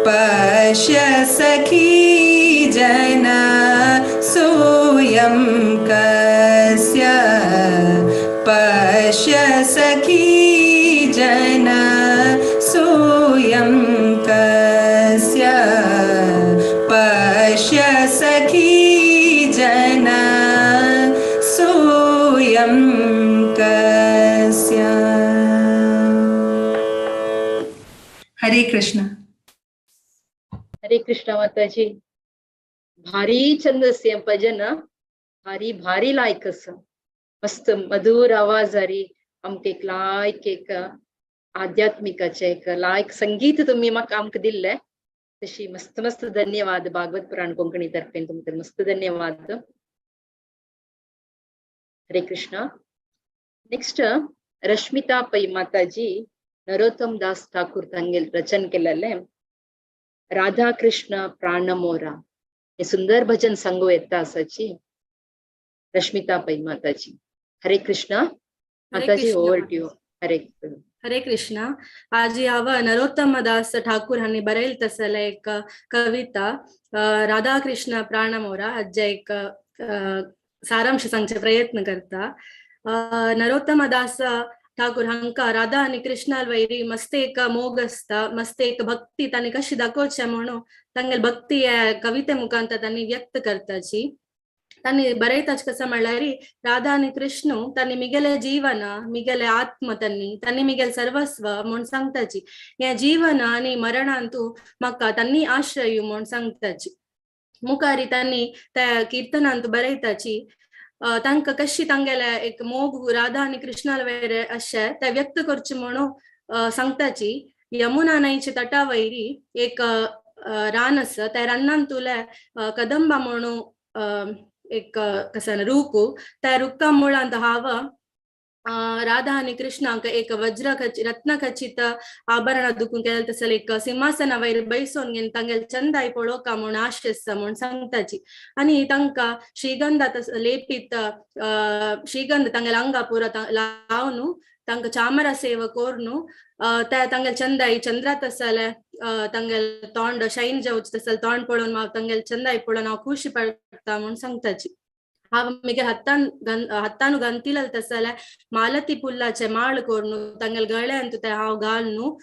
पश्य सखी जन सोऽयं कस्य पश्य सखी जन सोऽयं कस्य पश्य सखी जन सोऽयं कस्य। हरे कृष्ण। हरे कृष्ण माताजी, भारी चंद असे भजन, भारी भारी लायक आसा, मस्त मधुर आवाजारी आमकां एक लायक एक आध्यात्मिकाचें एक लायक संगीत तुम्ही म्हाका आमकां दिल्लें, तशी मस्त मस्त धन्यवाद भागवत पुराण कोंकणी तर्फेन तुमकां मस्त धन्यवाद। हरे कृष्ण। नेक्स्ट रश्मिता पै माताजी नरोत्तम दास ठाकूर तांगेल रचन केलेलें राधा कृष्ण प्राणमोरा हे सुंदर भजन सांगू येता आसाची रश्मिता पै माताजी। Hare Krishna Mataji, over to you. Hare Krishna. हरे कृष्णा. आज हांव नरोत्तम दास ठाकूर हांणी बरयल तसले एक कविता राधा कृष्ण प्राणमोरा हाजे एक सारांश सांगचे प्रयत्न करता. नरोत्तम दास ठाकूर हांकां राधा आनी कृष्णा वयरी मस्त एक मोग आसता, मस्त एक भक्ती तांणी कशी दाखोवचे म्हणून तांगेले भक्ती ह्या कविते मुखांत तांणी व्यक्त करताची. तांणी बरयताच कसं म्हणल्यार राधा आनी कृष्ण तांणी मिगेले जीवन मिगेले आत्म तांणी तांणी मिगेले सर्वस्व म्हूण सांगताची. हे जीवन आनी मरणांतू म्हाका तांणी आश्रय म्हूण सांगताची. मुखारी तांणी त्या कीर्तनांत बरयताची तांकां कशी तांगेले एक मोग राधा आनी कृष्णा वयर अशें ते व्यक्त करचे म्हणून सांगताची. यमुना न्हंयच्या तटा वयरी एक रान आसा, त्या रानांतुले कदंबा म्हणून एक कसं रूख, त्या रुखा मुळांत हांव राधा आनी कृष्णाक एक वज्र रत्न खचित आभरण दुखून केलें तसले एक सिंहासना वयर बैसोन घेवन तांगेले चंदाय पळोवका म्हूण आशा आसा म्हूण सांगताची. आनी तांकां श्रीगंधा तस लेपीत श्रीगंध तांगेले आंगा पुरा लावन तांकां चामरा सेवा करून त्या तांगेले चंदाय चंद्रा तसले तांगेले तोंड शैन जावचें तसले तोंड पळोवन हांव तांगेले चंदाय पळोवन हांव खुशी पडटा म्हूण सांगताची. हांव मिगे हातान हातान गंतिलल तसले मालती पुल्लाचे माळ करून तांगेले गळ्यांत ते हांव घालून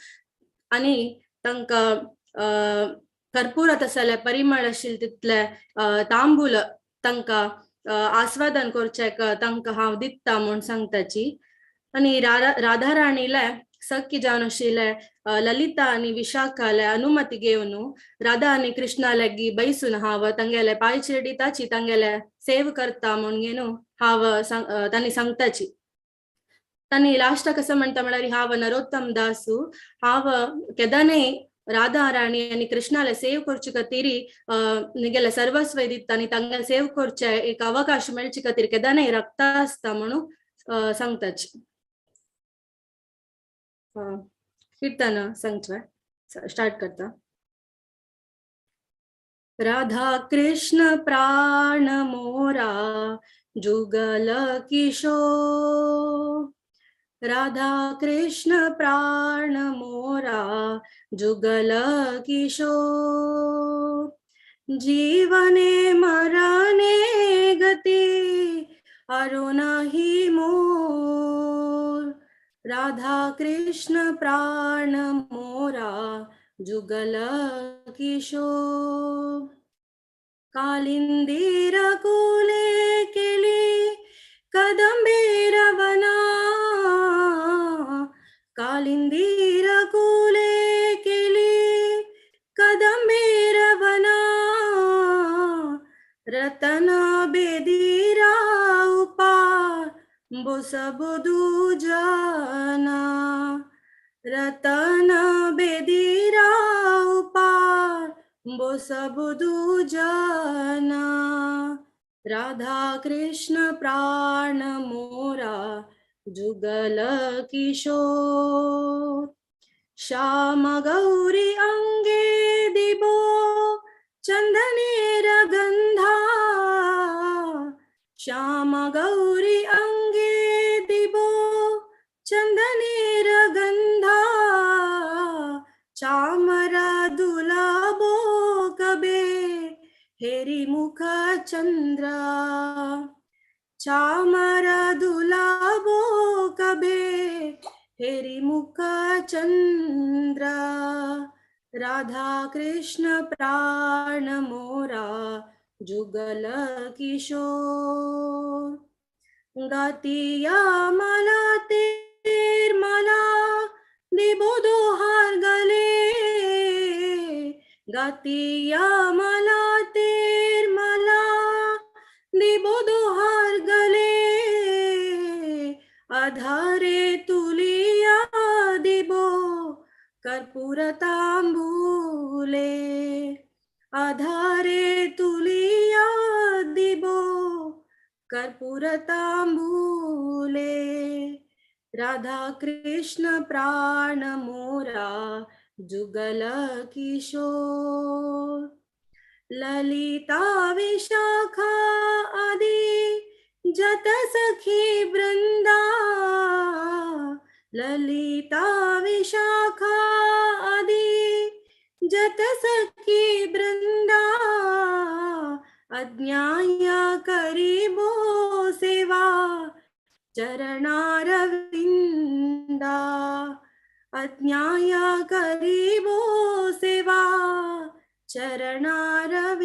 आनी तांकां कर्पूर तसले परिमळ आशिल्ले तितले तांबूल तांकां आस्वादन करचें तांकां हांव दिता म्हूण सांगताची. आनी राधा राणीले सखी जावन आशिल्ले ललिता आनी विशाखाले अनुमती घेवन राधा आनी कृष्णा लागीं बैसून हांव तांगेले पांय चिरडिताची तांगेले सेव करता म्हूण घेवन हांव तांणी सांगताची. तांणी लास्टाक कसं म्हणटा म्हळ्यार हांव नरोत्तम दासू हांव केदनाय राधा राणी आनी कृष्णाले सेव करचे खातीर निगेले सर्वस्व दिता आनी तांगेले सेव करचे एक अवकाश मेळचे खातीर केदनाय रक्ता आसता म्हणून सांगताची. कीर्तन सांगचे स्टार्ट करता. राधा कृष्ण प्राण मोरा जुगल किशोर, राधा कृष्ण प्राण मोरा जुगल किशोर, जीवने मरणे गती अरु नाही मोर, राधा कृष्ण प्राण मोरा जुगल किशोर. कालिंदीर कुले केली कदंबेर वना, कालिंदीर कुले केली कदंबेर वना, रतन बेदीरा उपार बोसबुदु जाना, रतन बेदीरा उपार बोसबुदु जाना, राधा कृष्ण प्राण मोरा जुगल किशोर. श्याम गौरी अंगे दिबो चंदनेर गंधा, श्याम गौरी अंगे दिबो चंदनेर गंधा, चामरा दुलाबो कबे हेरी मुख चंद्रा, चामरा दुलाबो कबे हेरी मुख चंद्रा, राधा कृष्ण प्राण मोरा जुगल किशोर. गातिया माला तेर माला दिबो दोहार गले, गातिया माला तेर माला दिबो दोहार गले, आधारे तुलिया दिबो कर्पूर तांबूले, आधारे तुलिया दिबो कर्पूर तांबूले, राधा कृष्ण प्राण मोरा जुगल किशोर. ललिता विशाखा आदि जत सखी वृंदा, ललिता विशाखा आदि जत सखी वृंदा अज्ञाया करिबो सेवा चरणारविंदा अज्ञाया करिबो सेवा चरणारविंदा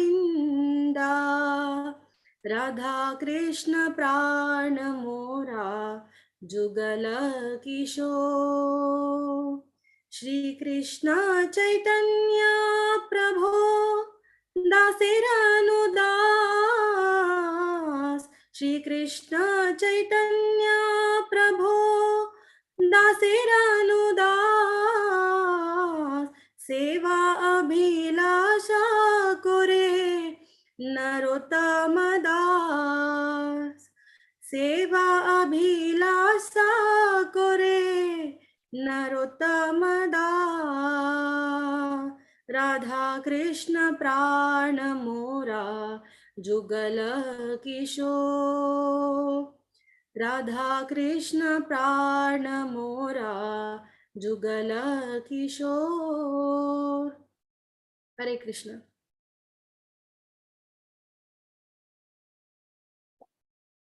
राधा कृष्ण प्राण मोरा जुगल किशोर। श्री कृष्ण चैतन्य प्रभो दासेरानुदास श्री कृष्ण चैतन्य प्रभो दासेरानुदास सेवा अभिलाषा करे नरोत्तम दास सेवा अभिलाषा करे नरोत्तम दास राधा कृष्ण प्राण मोरा जुगल किशोर राधा कृष्ण प्राण मोरा जुगल किशोर। हरे कृष्ण।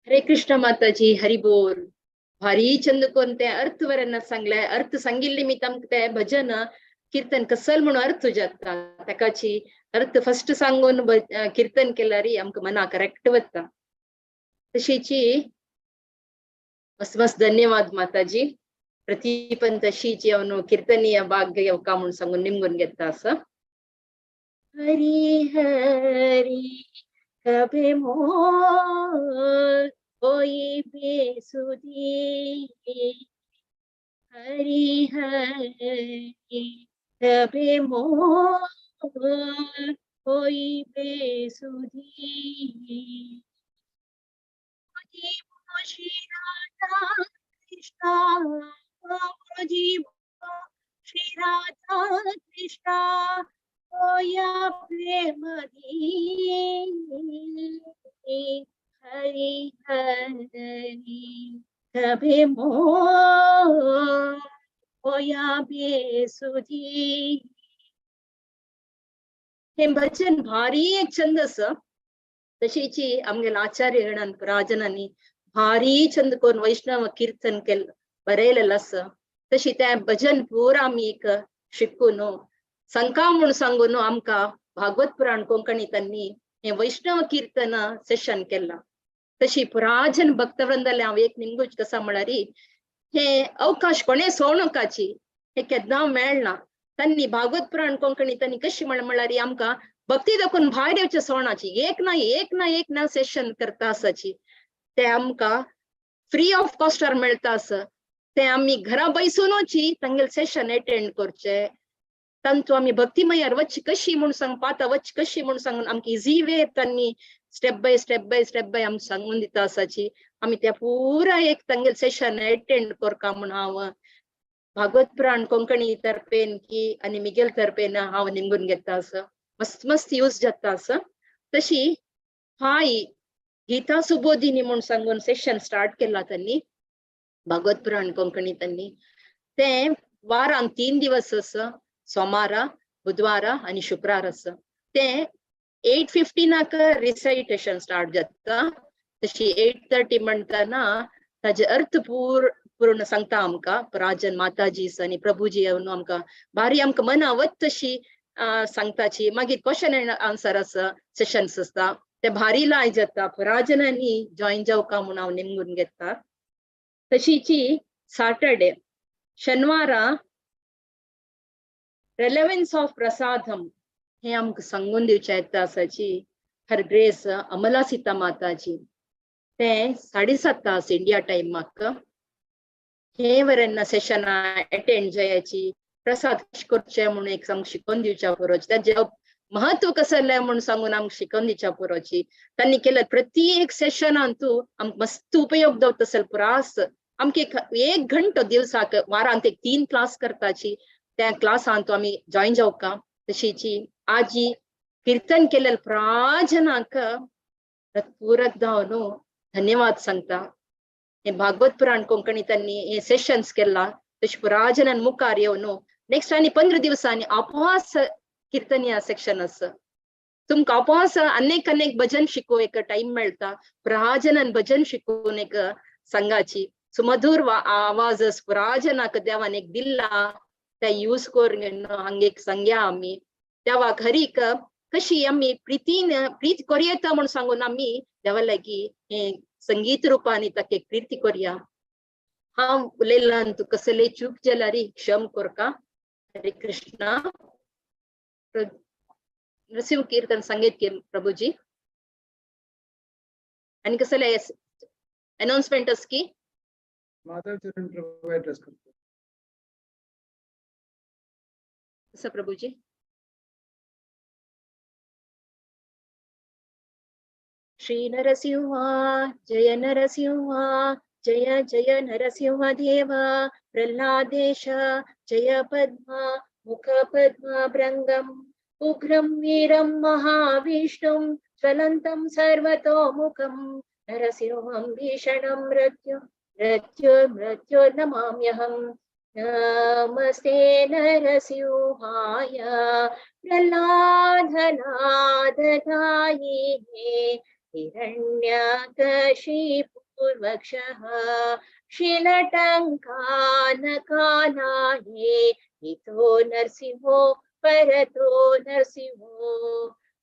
हरे कृष्ण माताजी, हरि बोल। भारी चंद कोण ते अर्थ वरांना सांगलाय, अर्थ सांगिल्ले मी आमकां ते भजन कीर्तन कसल म्हणून अर्थ जाता ताकाची अर्थ फर्स्ट सांगून कीर्तन केल्यारी आमकां मना करेक्ट वता। तशीची मस्त मस्त धन्यवाद माताजी। प्रतीपन तशीची अवनु कीर्तनीय भाग्य येवका म्हणून सांगून निमगून घेता असं। हरी हरी कबे मोर होई बेसुधी हरी हरी कबे मोर होई बेसुधी श्री राधा कृष्णा श्री राधा कृष्णा होया प्रेम दी हरी हरी कबे मोर होया बेसुधी। हे भजन भारी एक छंद आसा। तशीची आमगेले आचार्य गणान राजनांनी भारी छंद करून वैष्णव कीर्तन केल बरयलेलें आसा। तशी तें भजन पुरा आमी एक शिकून संका म्हूण सांगून आमकां भागवत पुराण कोंकणी तांणी हे वैष्णव कीर्तन सेशन केलां। तशी पुराजन भक्तवृंदाले हांव एक निमगूच कसा म्हळ्यार हे अवकाश कोणें सोडूंकाची हे केन्ना मेळना। तांणी भागवत पुराण कोंकणी तांणी कशी म्हळ्यार आमकां भक्ती दाखोवन भायर येवचे सोणाची एक ना एक ना एक ना सेशन करता आसाची ते आमकां फ्री ऑफ कॉस्टार मेळटा आसा। ते आमी घरा बैसुनूची तांगेले सेशन एटेंड करचे तांचो आमी भक्तिमयार वच कशी म्हूण सांग पाता वच कशी म्हूण सांगून आमकां इजी वे तांणी step by step by step by आमकां सांगून दिता आसाची। आमी त्या पुरा एक तांगेले सेशन एटेंड करका म्हूण हांव भागवत पुराण कोंकणी तर्फेन की आनी मिगेल तर्फेन हांव निमगून घेता आसा। मस्त मस्त यूज जाता आसा। तशी हाय गीता सुबोधिनी म्हूण सांगून सेशन स्टार्ट केला तांणी भागवत पुराण कोंकणी तांणी ते वारांक 3 दिवस आसा, सोमारा बुधवारा आनी शुक्रार आसा। ते 8:15 रिसाइटेशन स्टार्ट जाता। तशी 8:30 म्हणटाना ताजे अर्थ पूर्ण सांगता आमकां राजन माताजी आनी प्रभुजी येवन आमकां भारी आमकां मनावत तशी सांगताची। मागीर क्वेश्चन एंड आन्सर आसा सेशन्स आसता ते भारी लाय जाता। राजनांनी जॉईन जावका म्हूण हांव निमगून घेता। तशीची सॅटरडे शनिवारा रेलेवन्स ऑफ प्रसादम हे आमकां सांगून दिवचें येता आसाची हर ग्रेस अमला सीता माताजी ते 7:30 आसा इंडिया टायमाक हे वरेन सेशना अटेंड जायाची प्रसाद करचे म्हणून एक आमकां शिकोवन दिवच्या पुरोची ताजें महत्व कसलें म्हूण सांगून आमकां शिकोवन दिवच्या पुरोची तांणी केलें प्रत्येक सेशनान तूं आमकां मस्त उपयोग जावता असल पुरास आमकां एक घंटो दिवसाक वारांत एक 3 क्लास करताची त्या क्लासांत आमी जॉईन जावका। तशीची आजी कीर्तन केलें प्राजनाक पूरक जावन धन्यवाद सांगता। हे भागवत पुराण कोंकणी त्यांनी हे सेशन्स केला तशें पुराजनान मुखार येवन नेक्स्ट आनी 15 दिवसांनी उपवास कीर्तनिया सेक्शन आसा. तुमकां उपवास अनेक अनेक भजन शिकूं एक टायम मेळटा. पुराजनान भजन शिकून एक संघाची सुमधुर आवाज पुराजनाक देवान एक दिल्ला त्या यूज करून हांगा एक सांगया आमी देवाक हरीक कशी आमी प्रितीन प्रीत करूं म्हूण सांगून आमी देवा लागीं हे संगीत रुपान ताका एक प्रिती करया. हांव उलयलां तूं कसले चूक जाल्यार क्षम करका. हरे कृष्णा. नरसिंह कीर्तन संगीत के प्रभुजी आनी कसले अनाउन्समेंट की माधव चरण प्रभु एड्रेस करतो कसं प्रभुजी. श्री नरसिंह जय नरसिंह जय जय नरसिंह देवा प्रह्लादेश जय पद्मा मुख पद्मा भृंगम उग्रं वीरं महाविष्णुं ज्वलन्तं सर्वतोमुखं नरसिंहं भीषणं मृत्यु मृत्यु मृत्यु नमाम्यहं. नमस्ते नरसिंहाय प्रह्लादनाददायिने हिरण्यकशिपुर्वक्षः शिलटङ्कानकानाये हितो नरसिंहो परतो नरसिंहो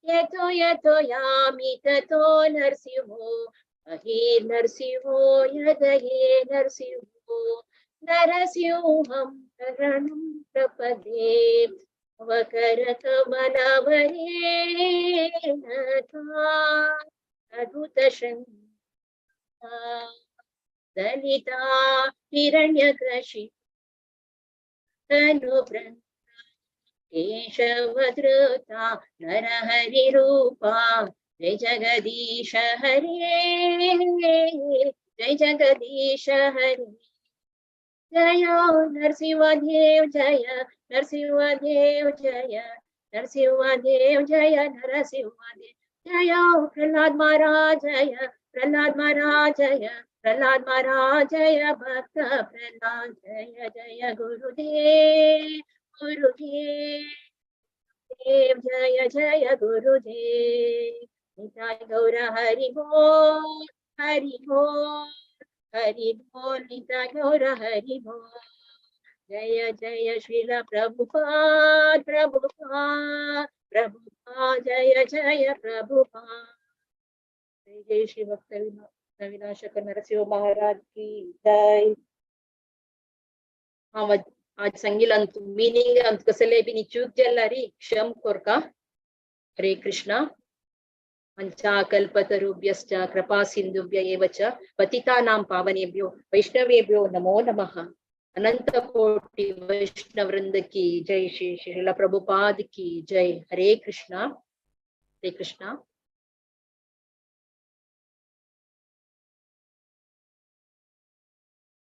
यतो यतो यामि ततो नरसिंहो अहि नरसिंहो यदये नरसिंहो नरसिंहं शरणं प्रपदे वकरकमलवरे अद्भुतशृङ्गा दलिता हिरण्यकशिपु तनुभृङ्गा केशवधृता नरहरिरूपा जय जगदीश हरे जय जगदीश हरे जय नरसिंहदेव जय नरसिंहदेव जय नरसिंहदेव जय नरसिंहदेव जय प्रहलाद महाराज जय प्रहलाद महाराज जय प्रहलाद महाराज जय भक्त प्रहलाद जय जय गुरुदेव गुरुदेव देव जय जय गुरुदेव. निताय गौर हरि बोल हरि बोल हरि बोल निताय गौर हरि बोल. जय जय श्रील प्रभुपाद प्रभुपाद प्रभुपाद जय जय प्रभुपाद. जय जय श्री भक्त विनाशक नरसिंह महाराज की जय. हाँ आज सांगितलं मीनिंग कसले बी चूक जाल्यार क्षम कोरका. हरे कृष्णा. पंचाकल्पतरुभ्यश्च कृपा सिन्धुभ्य एव च पतितानां पावनेभ्यो वैष्णवेभ्यो नमो नमः. अनंत कोटि वैष्णव वृंद की जय. श्री श्रील प्रभुपाद की जय. हरे कृष्णा हरे कृष्णा.